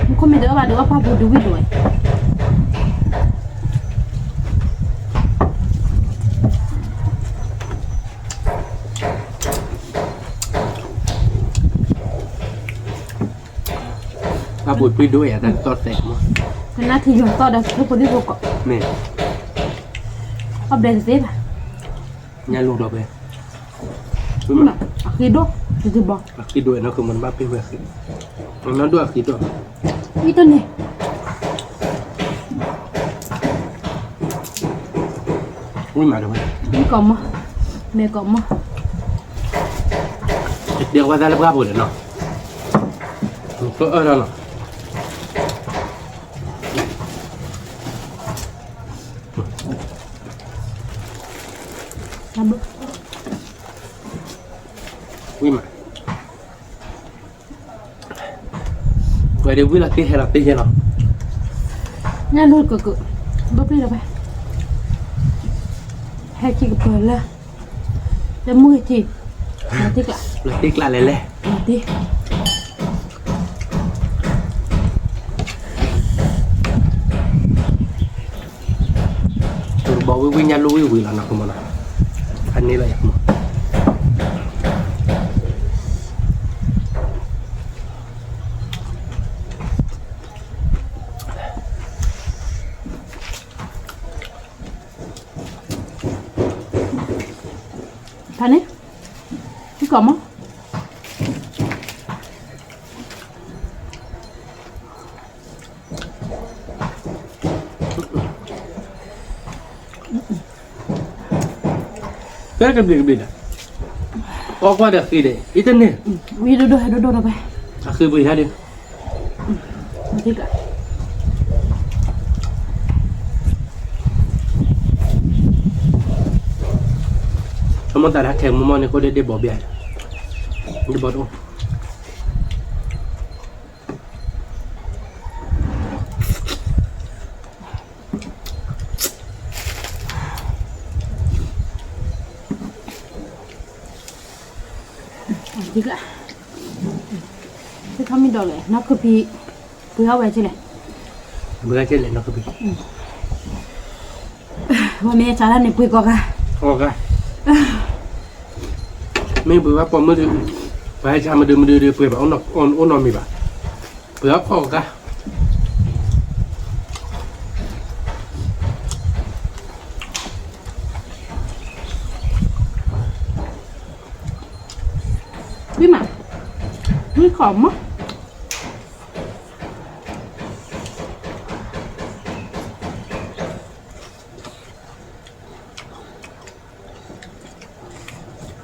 မူခိၣ်မ့ၢ်တအၢဘၣ်ဒီးအီၣ်ဖးပူၤဒုးဝံၣ်ဒိၣ်ဝဲ အဘူးတွံၢ်ဒိၣ်ယၤတၢ်သီၣ်သဲးမး, ကနၣ်ထံယွၤသီၣ်ဒီးဖိဖိဒံဖိကိး, မ့ၢ်, အဘျဲၣ်တသ့ဘၣ်, ညါလူၤဒီးဝဲ, အဃံဒိၣ်, တဘီ, အဃံဒိၣ်နီၢ်ကမီၤနဘၣ်ပ့ၢ်ဝဲအဃံ, နီၢ်ဒိၣ်အဃံဒိၣ်, အံၤတန့ၢ် အ ဝံၣ်မးတဝဲ, မ့ၢ်ကိးမီၢ်, မ့ၢ်ကိးမီၢ်, တဲဝဲသးလၢပှၢ်ပူၤလဲၣ်နီၤ, ကအၢၣ်လီၤနီၤ, ဝံၣ်မး ပှၤဒုးဝံၣ်လီၤတ့ၢ်ဟဲလီၤတ့ၢ်ယဲလီၤ, ညၣ်လူၢ်ကက, ဘၣ်ပျံၤလီၤဝဲ, ဟဲခံကပၤလၢ, လၢမုၢ်ဟဲခံ, လီၤတ့ၢ်ကျး, လီၤတ့ၢ်ကျးလဲၤလဲၤ, လီၤတ့ၢ် ဘီဝံၣ်ဝံၣ်ညၣ်လူၢ်ဝံၣ်ဝံၣ်လီၤနီၤ ကမီၤနီၤ, ဖးန့ၢ်လီၤယၤကမီၤ, ဖးန့ၢ်, မ့ၢ်ကိးမီၢ် ဖဲကဘျံးကဘျံးဒီး, အီကွၢ်ဒီးဃံဒီး အံၤတန့ၢ်, ဝံၣ်ဒိၣ်ဒိၣ်ဟဲဒိၣ်ဒိၣ်ဒီးဖဲ, အဃံပှ့ၤဟဲဒီး, အမိၢ်သးဒၣ်ထဲမိၢ်မီၢ်န့ၣ် ခိၣ်ဒ့ဒ့ဘီဘျါ, ဒ့ဘီတအိၣ် သ့ၣ်ထီၣ်မံၤဒီးလဲၣ် နီၢ်ခူပံၤ, ပှ့ၤအီၣ်ဝဲက့လဲၣ်, ပှ့ၤအီၣ်က့လဲၣ် နီၢ်ခူပံၤ, ဝဲမ့ၢ်ကၢ်လၢန့ၣ်ပှ့ၤကိးဂၤ, ကိးဂၤ, မ့ၢ်ပှ့ၤဘၣ်ပိာ်မုၣ်ဒီး, ပှၤဟဲဆါမဒုမဒုဒီးပှ့ၤဘၣ်, အိၣ်နီၢ်မံၤဘၣ်, ပှ့ၤအီၣ်ကိးဂၤ ဝံၣ်မး, ဝံၣ်ခိးမီၢ်, ဃုအီၣ်မုာ်မုာ်အီၣ်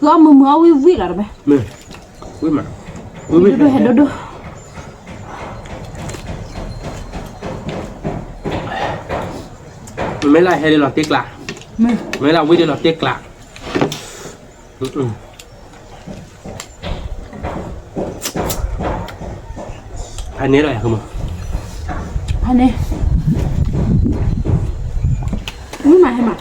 ဝံၣ်ဝံၣ်လီၤတဘဲ, ဝံၣ်မး, ဝံၣ်ဝံၣ်ဒိၣ်ဒိၣ်ဟဲဒိၣ်ဒိၣ်, မ့ၢ်လၢဟဲဒ်လီၤတ့ၢ်ကျး, မ့ၢ်လၢဝံၣ်ဒ်လီၤတ့ၢ်ကျး ဖးန့ၢ်လီၤယၤကမီၤ, ဖးန့ၢ်, ဝံၣ်မးဟဲမး,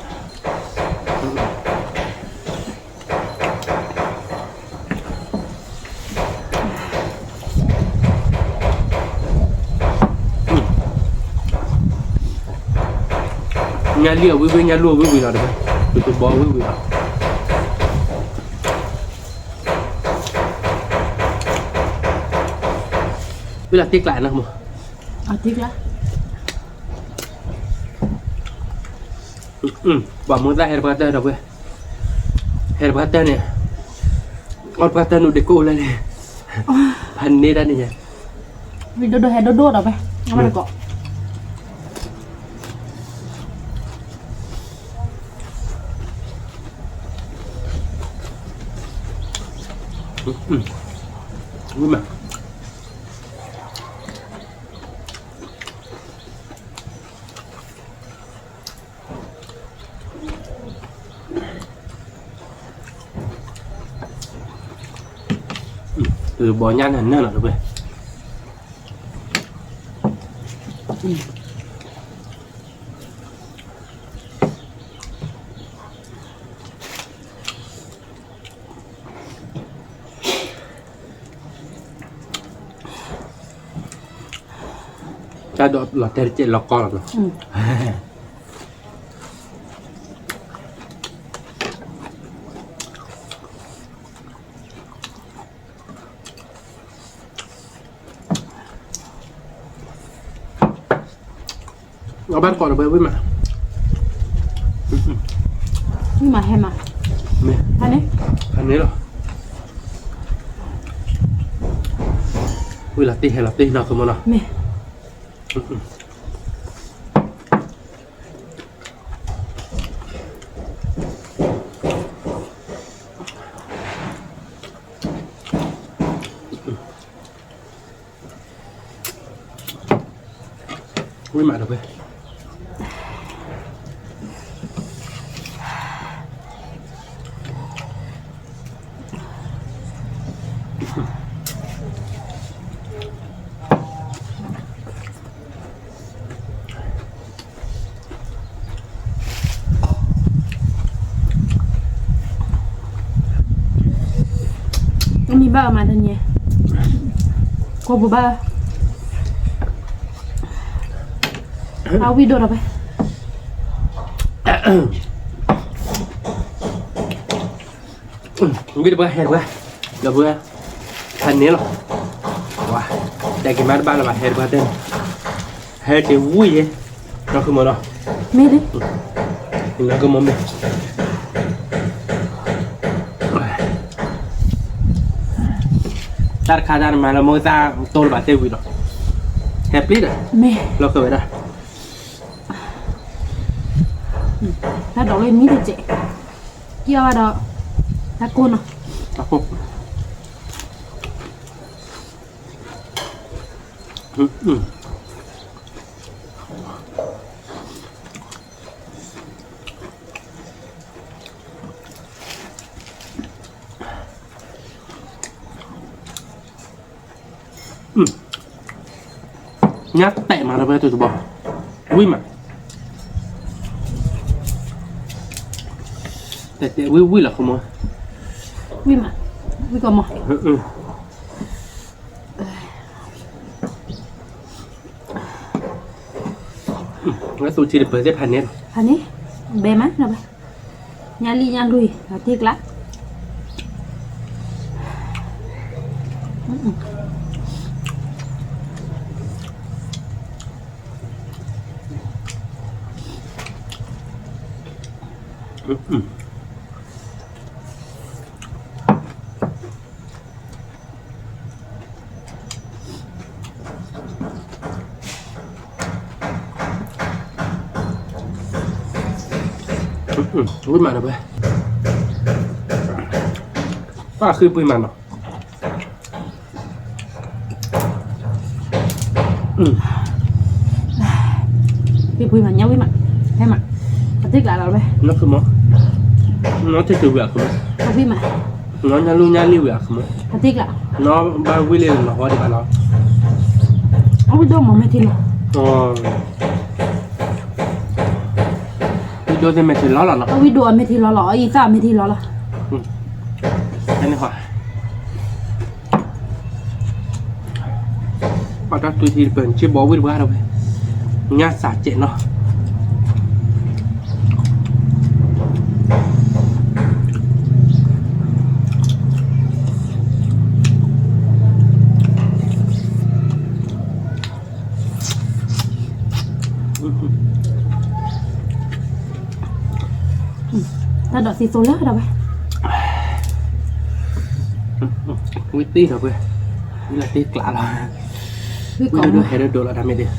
ညၣ်လံၣ်အဝံၣ်ဝံၣ် ညၣ်လူၢ်အဝံၣ်ဝံၣ်လီၤတဘဲ, ပတဘီဝံၣ်ဝံၣ်လီၤ, ဝံၣ်လီၤတ့ၢ်ကျးနီၤမး, တ့ၢ်ကျး, ပှၤမူသၣ်ဟဲတပှၢ်တၢၢ်ဒီးဝဲ, ဟဲတပှၢ်တၢၢ်န့ၣ်, အီၣ်တပှၢ်တၢၢ်နုာ်ဒ့ကိၣ်လၢန့ၣ်, ဖးန့ၢ်တၢ်န့ၣ်ညါ, ဝံၣ်ဒိၣ်ဒိၣ်ဟဲဒိၣ်ဒိၣ်ဒီးဝဲ, အမ့ၢ်တကိး ဝံၣ်မး, ဘီညၣ်န့ၣ်နၢ်လီၤတဝဲ, တၢ်ဒိးလီၤတဲာ်တကဲးလီၤကီလီၤနီၤ, အဘၣ်တကိးဒီးဝဲဝံၣ်မး, ဝံၣ်မးဟဲမး, မ့ၢ်, ဖးန့ၢ်, ဖးန့ၢ်လီၤ, ဝံၣ်လီၤတ့ၢ်ဟဲလီၤတ့ၢ်နီၤ ကမီၤနီၤ, မ့ၢ် အၢ အၢ အၢ အၢ အၢ အၢ အၢ အၢ အၢ အၢ အၢ အၢ အၢ အၢ ဝံၣ်မးဒီးဖဲ မ့ၢ်ဘၣ်အမၤတန့ၣ် ကိးပူၤဘၣ် အဝံၣ်ဒိၣ်ဒီးဖဲ ဝံၣ်တပှၢ်ဟဲတပှၢ် ဒီပုၢ်ဝဲၢ် ဖးန့ၣ်လီၤ ဝါ တဲက့ၤမးတဘၣ်လၢၤဘၣ် ဟဲတပှၢ်တဲန့ၣ် ဟဲတ့ၢ်ဝံၣ်ယဲ နီၢ်ခုမီၤနီၤ မ့ၢ်ဒ် နီၢ်ခုမီၤမ့ၢ် တၢ်တခါတၢ်တမၤလၢမိၢ်သၣ်တိၢ်လၢၤဘၣ်သ့ၣ်ဝံၤလီၤ ဟဲပျံၤဒီး မ့ၢ် လီၤဃၢၤဝဲဒၣ် တၢ်ဒိးလၢမံတစဲး ကံၣ်အီၣ်ဘၣ်ဒီး တၢ်ကိၢ်နီၤ တၢ်ကိၢ် ညါတဲာ်မးဒီးဖဲ တုၤတဘီ ဝံၣ်မး တဲာ်တဲာ်ဝံၣ်ဝံၣ်လီၤ ခမီၤ ဝံၣ်မး ဝံၣ်ကမီၤ ဝဲသူထံတပၢၤသ့ၣ်ဖးန့ၣ်လီၤ ဖးန့ၣ် ဘဲမး ညါလံၣ်ညါလွံၢ် အတ့ၢ်ကျး ဝံၣ်မးဒီးဖဲ ပၣ်ဃုပှ့ၤမးနီၤ ပှ့ၤပှ့ၤမး ညါဝံၣ်မး ဟဲမး အတ့ၢ်ကျးလီၤဖဲ နီၢ်ခုမီၤ နီၢ်ထံၣ်တုၤဝံၤအခမီၤ အဝံၣ်မး နီၢ်ညါလူၢ်ညါလံၢ်ဝံၤအခမီၤ အတ့ၢ်ကျး နီၢ်ဘၣ်ဝံၣ်လံလီၤဟီဒံးဘၣ်လီၤ အဝံၣ်ဒိၣ်မးမဲာ်ထံလီၤ ဝံၣ်ဒိၣ်သ့ၣ်မဲာ်ထံလီၤလီၤနီၤ အဝံၣ်ဒိၣ်အမဲာ်ထံလီၤလီၤ အအံၤသၣ်အမဲာ်ထံလီၤလီၤ ပှၤတၢ်တုၤထံတပၢၤ က့ဘီဝံၣ်တပှၢ်ဒီးဝဲ ညၣ်စးစဲးနီၤ တၢ်ဒိးသံသိလၢဒီးဝဲ ဝံၣ်တ့ၢ်ဒီးဝဲ ဝံၣ်လၢတ့ၢ်ကျးလီၤ ဝံၣ်ဒိၣ်ဒိၣ်ဟဲဒိၣ်ဒိၣ်လီၤ တၢ်မ့ၢ်ဒ်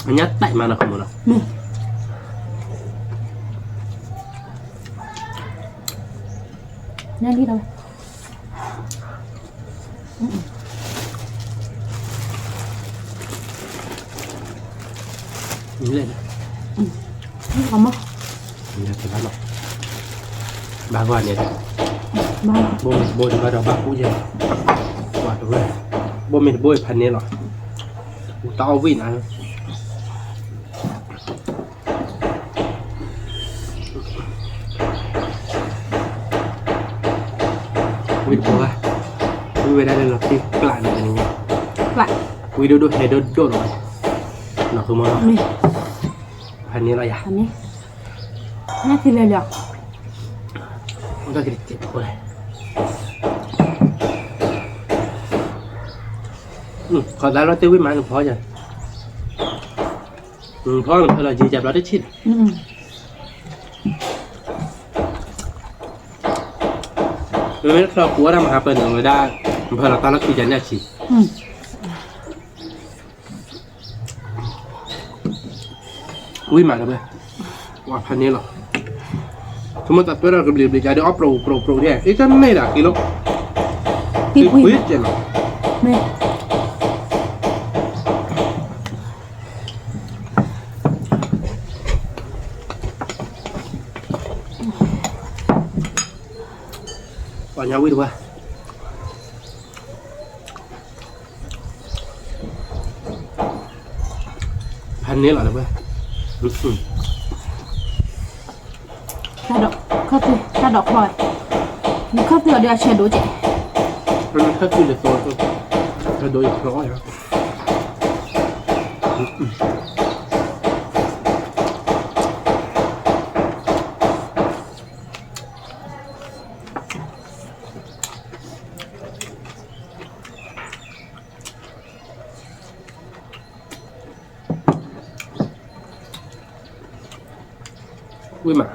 အညါတဲာ်မးနီၤ ခမီၤနီၤ ညါလံဒီး လဲၣ် အမ လဲၣ်တဘၣ်နီၤ ဘၣ်ဂီၢ်န့ၣ် ဘၣ် ဘိမ့ၢ်တဘိတဘၣ်ဒီးဘၣ်ကူယဲ ကွၢ်တဝဲ ဘိမ့ၢ်တဘိအံၤဖးန့ၣ်လီၤ တၢ်အီၣ်ဝံၣ်နၤ ဝံၣ်တဘိဧါ ဝံၣ်ဝဲဒၣ်လၢလီၤတ့ၢ်ကျးန့ၣ်တနံၤညါ ကျး ဝံၣ်ဒိၣ်ဒိၣ်ဟဲဒိၣ်ဒိၣ်လီၤ နီၢ်ဃုမီၤလီၤ ဖးန့ၣ်လီၤယၤ ဖးန့ၣ် ညၣ်ထံလဲၤလီၤ အိၣ်တၢ်က့ၤတကဲးဖိလဲၣ် ခီသးလီၤတ့ၢ်ဝံၣ်မးနဖီယၤ နဖီနဖီလီၤယံၤယၤဘျီတဆံး မ့မ့ၢ်ချီပူၤဝဲဒၣ်မဟါပၢၢ်န့ၣ်ဝဲဒၣ် နဖီလီၤတၢ်လီၢ်ခံယၤန့ၣ်အဆံး အ ဝံၤမးဒီးဝဲ, ဝဲဖးန့ၣ်လီၤ. ဆိကမိၣ်တၢ်သွဲထီၣ်ကဘျံးကဘျံးကဒီး အီၣ်ပြိပြိပြိဒဲး အ့ၣ်တန့ၢ်ဒၣ်က့ၤလီၤ, က့ၤကွံာ်ကဲလီၤ, မ့ၢ် ပှၤညါဝံၤတဝဲ, ဖးန့ၣ်လီၤတဝဲ, တၢ်ဒိး, ခီၣ်သု, တၢ်ဒိးခီၣ်, နခီၣ်သုအီၤဒီးအဆၢဒိၣ်ကဲ, ခီၣ်သုလၢသိ, ဆၢဒိၣ်ယဖျီအီၤယၤ ဝံၤမး,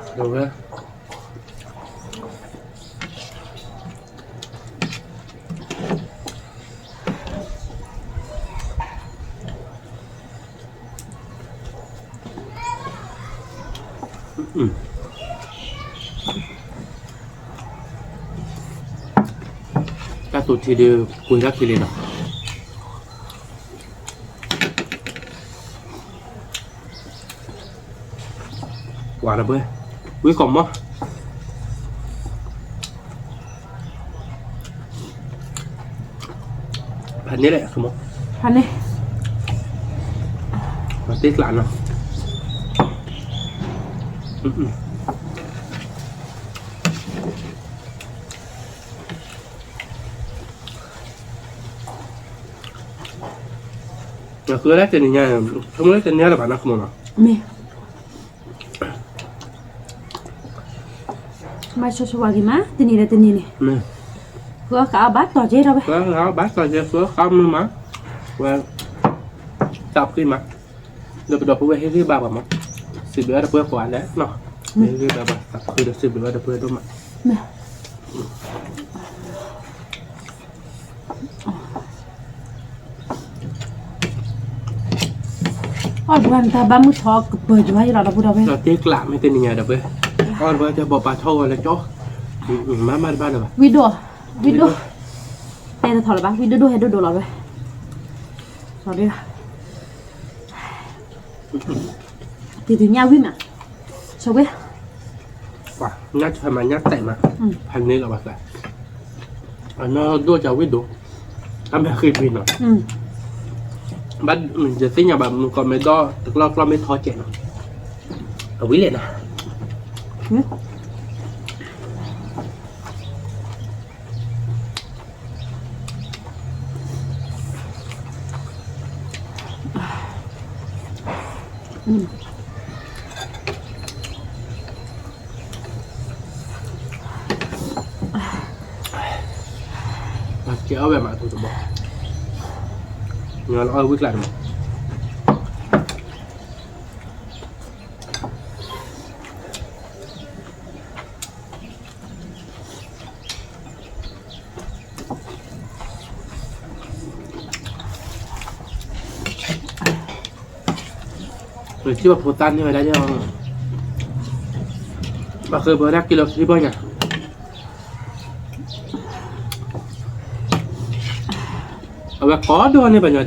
တၢ်သူထံဒုး ကွံာ်တၢ်ခံလံနီၤ. ဝၤဒီးပှဲၤ, ဝံကိးမီၤ, ဖးန့ၣ်လဲၣ်, ဖးန့ၣ်, ပှၤတ့ကျးနီၤ. ဃုလၢတနံၤညါ, ဆိကမိၣ်လၢတနံၤညါလၢၤဘၣ်နီၤ ခမီၤနီၤ. မ့ၢ်, မၤဆိဆိဝါဂ့ၤမး တနံၤဒီးတနံၤန့ၣ်, ဃုအီၣ်ဃုအီဘၣ်တီၤကဲထီၣ်ဝဲ, ဃုအီၣ်ဃုအီဘၣ်တီၤကဲ ဃုအီၣ်ဃုအီမုာ်မး, ဝဲ, သးဖှံမး, ဒီးပဒီပုၢ်ဝဲၢ်ဟ့ၣ်ဂံၢ်ဘါပှၤမး, စံးဘျုးဝဲဒၣ်ပှၤကိးဂၤဒဲးနီၤ, ဟ့ၣ်ဂံၢ်ဘါပှၤ သးဖှံဒီးစံးဘျုးဝဲဒၣ်ပှၤဒိၣ်မး. အီၣ်တပှဲၤန့ၣ် တၢ်ဘၣ်မုၢ်ထီၣ်ကပၢၤယွၤယလီၤဒီပုၢ်ဒီဝဲၢ်, တ့ကျးမ့ၢ်တနံၤညါဒီးပှဲၤ, အီၣ်တပှဲၤတၢ်ဘီၣ်ပာ်ထီၣ်ဂီၤလၢကၠီ, မၤမၤတဘၣ်လၢၤဘၣ်, ဝံၤဒိၣ်, ဝံၤဒိၣ်, တဲတထီၣ်လၢၤဘၣ် ဝံၤဒိၣ်ဒိၣ်ဟဲဒိၣ်ဒိၣ်လီၤဝဲ, လီၤဒၣ်, တံၤတညၣ်ဝံၤမး, ဆိဝဲ, ပှၤ, ညၣ်ဆၢမး ညၣ်တဲာ်မး, ဖးန့ၣ်လီၤဘၣ်သး, အနီၢ်ဒိၣ်ကဝံၤဒိၣ်, အမ့ၢ်ဃ့ပှ့ၤနီၤ, ဘၣ်, ယသ့ၣ်ညါဘၣ် မုၢ်ကီၢ်မ့ၢ်ဒီး တကျီကျီမ့ၢ်ထီကဲးနီၤ, အဝံၤလဲၣ်နီၤ. ကဲအီၣ်ဝဲမး အထူတဘီ, ညီလၢအီၣ်ဝံၣ်ကျါတမး. ပထံၣ်ဘၣ်ဖိသၣ်န့ၢ်ဝဲဒၣ်, ဘၣ်ဃးပဝဲဒၣ်ကံလိခံဘီညါ, အဝဲကိးဒိၣ်န့ၢ်ပှၤညီ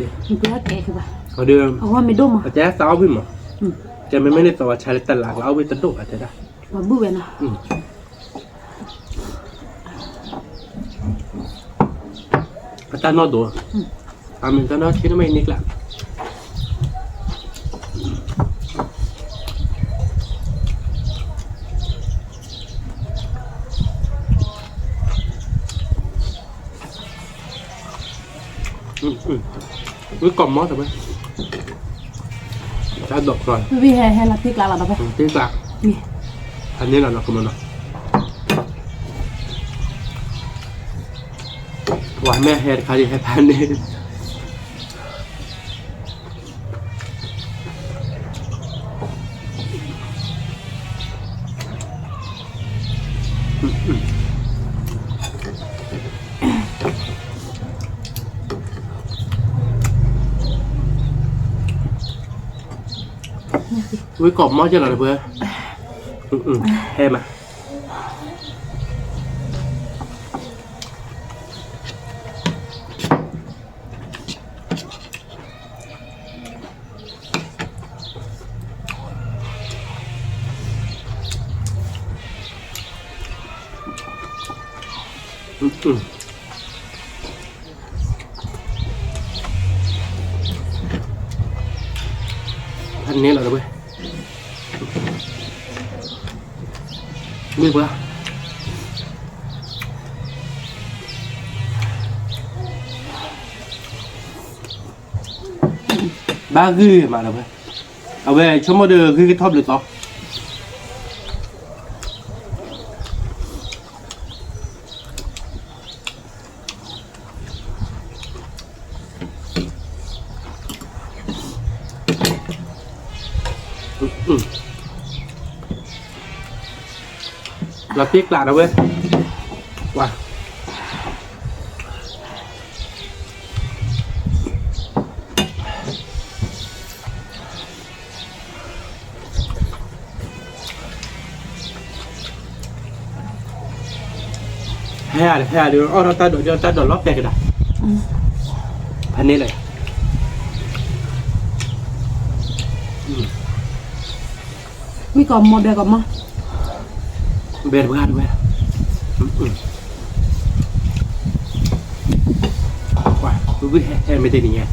ဒံး, အဝဲမ့ၢ်ဒိၣ်မး, အတဲသးအီၣ်ဝံၣ်မး, တဲမ့မ့ၢ်န့ၣ်သီဝဲဆါလၢတလးကျါအီၣ်ဝံၣ်တဒိၣ်ဘၣ်တဲဒၣ်, ပှၤဘုၣ်ဝဲနီၤ. အတၢ်နီၢ်ဒိး, အမ့ၢ်တၢ်နီၢ်ဆံးန့ၣ်မ့ၢ်အံၤန့ၣ်ကျါ, ဝံကိးမီၤတဝဲ, တၢ်ဒိးချီ, ဝံဟဲဟဲလီၤတ့ကျါလီၤတဝဲ, တ့ကျါ, ဖးန့ၣ်လီၤနီၤ ကမီၤနီၤ, ပှၤမ့ၢ်ဟဲတခါဒံးဟဲဖးန့ၣ် မ့ၢ် ဝံကိးမီၢ်ကဲလီၤဒီးပှဲၤ, ဟဲမး, ဖဲန့ၣ်လီၤဒီးပှဲၤ, မ့ၢ်ပှၤ ဘၣ်ဂုၢ်မးဒီးဝဲ, အဝဲဆိကမိၣ်ဒီးဂုၢ်ကထီၣ်ဘျုးသီ, လီၤတံၢ်ကျးဒီးဝဲ, ဝါ ဟဲဧါ ဟဲဧါဒီး အီၣ်ထီၣ်တၢ်ဒိး တၢ်ဒိးလီၤပဲာ်ကဒါ, ဖဲန့ၣ်လီၤ, ဝံကိးမီၢ် ဘဲကိးမီၢ်, ဘဲတပှၢ်တဝဲ, ဝံဟဲမ့ၢ်တနံၤညါ,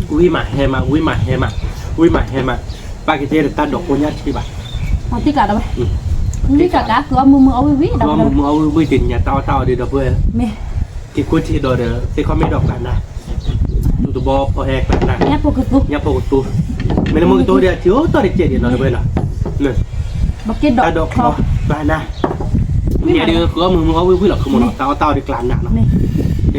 ဝံမးဟဲမး ဝံမးဟဲမး, ဝံမးဟဲမး, ပၢ်ကတဲဒီးတၢ်ဒိးကိညၢ်ထံဘၣ်, တံၢ်ကျးဒီးဝဲ, တံၢ်ကျး ကအီၣ်မုာ်မုာ်အီၣ်ဝံၣ်ဝံၣ်ဒီး အီၣ်မုာ်မုာ်အီၣ်ဝံၣ်ဝံၣ်တနံၤညါ တၢ်အီၣ်တၢ်အီဒီးပှဲၤ, မ့ၢ် က့ၤခိၣ်ထံးဒီးဒီး သ့ၣ်ခီၣ်မ့ၢ်ဒီးကျးနၢ်, သူၣ်တဘီဖီဟဲကျးနၢ်, ညၣ်ဖိကသူ, ညၣ်ဖိကသူ, မ့ၢ်လၢမုၢ်ကတိၤဒီး ထံအိၣ်တီၢ်တကဲးဒံးနီၤတဝဲနီၤ, တၢ်ဒိးကျးနၢ်, တနံၤညါဒီး ကအီၣ်မုာ်မုာ်အီၣ်ဝံၣ်ဝံၣ်လီၤ ခီမီနီၤ တၢ်အီၣ်တၢ်အီဒီးကျးနၢ်နီၤ, တနံၤ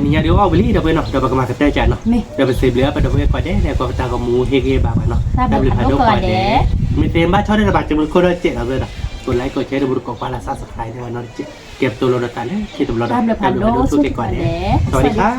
ညါဒီးအီၣ်ဝံၣ်လံဒီးပှဲၤနီၤ ဒီးပကမၤကတၢၢ်ကနီၤ, ဒီးပစံးဘျုးပှၤဒီပုၢ်ဝဲၢ်ကိးဂၤဒဲး လၢကိးပတၢ်ဂီၤမူဟ့ၣ်ဂံၢ်ဘါပှၤနီၤ, တၢ်ဘျုးဖးဒိၣ်ကိးဂၤဒဲး, မ့ၢ်သ့ဘၣ်ဆီၣ်ဒီးတဘၣ်က့ၤမုၢ်ခိၣ်ဒီးကဲးလီၤဝဲဒီး ကိးlikeကိးshare ဒီးပတကိးကွၢ်လၢ် subscribe န့ၢ်ဝဲနီၤတကဲး, ကဲပတိၢ်လိာ်ဒီးတၢ်လၢခံတဘျီဒီး တၢ်ဘျုးဖးဒိၣ်ဆိၣ်ဂ့ၤကိးဂၤဒဲး, စဝၤဒံခါ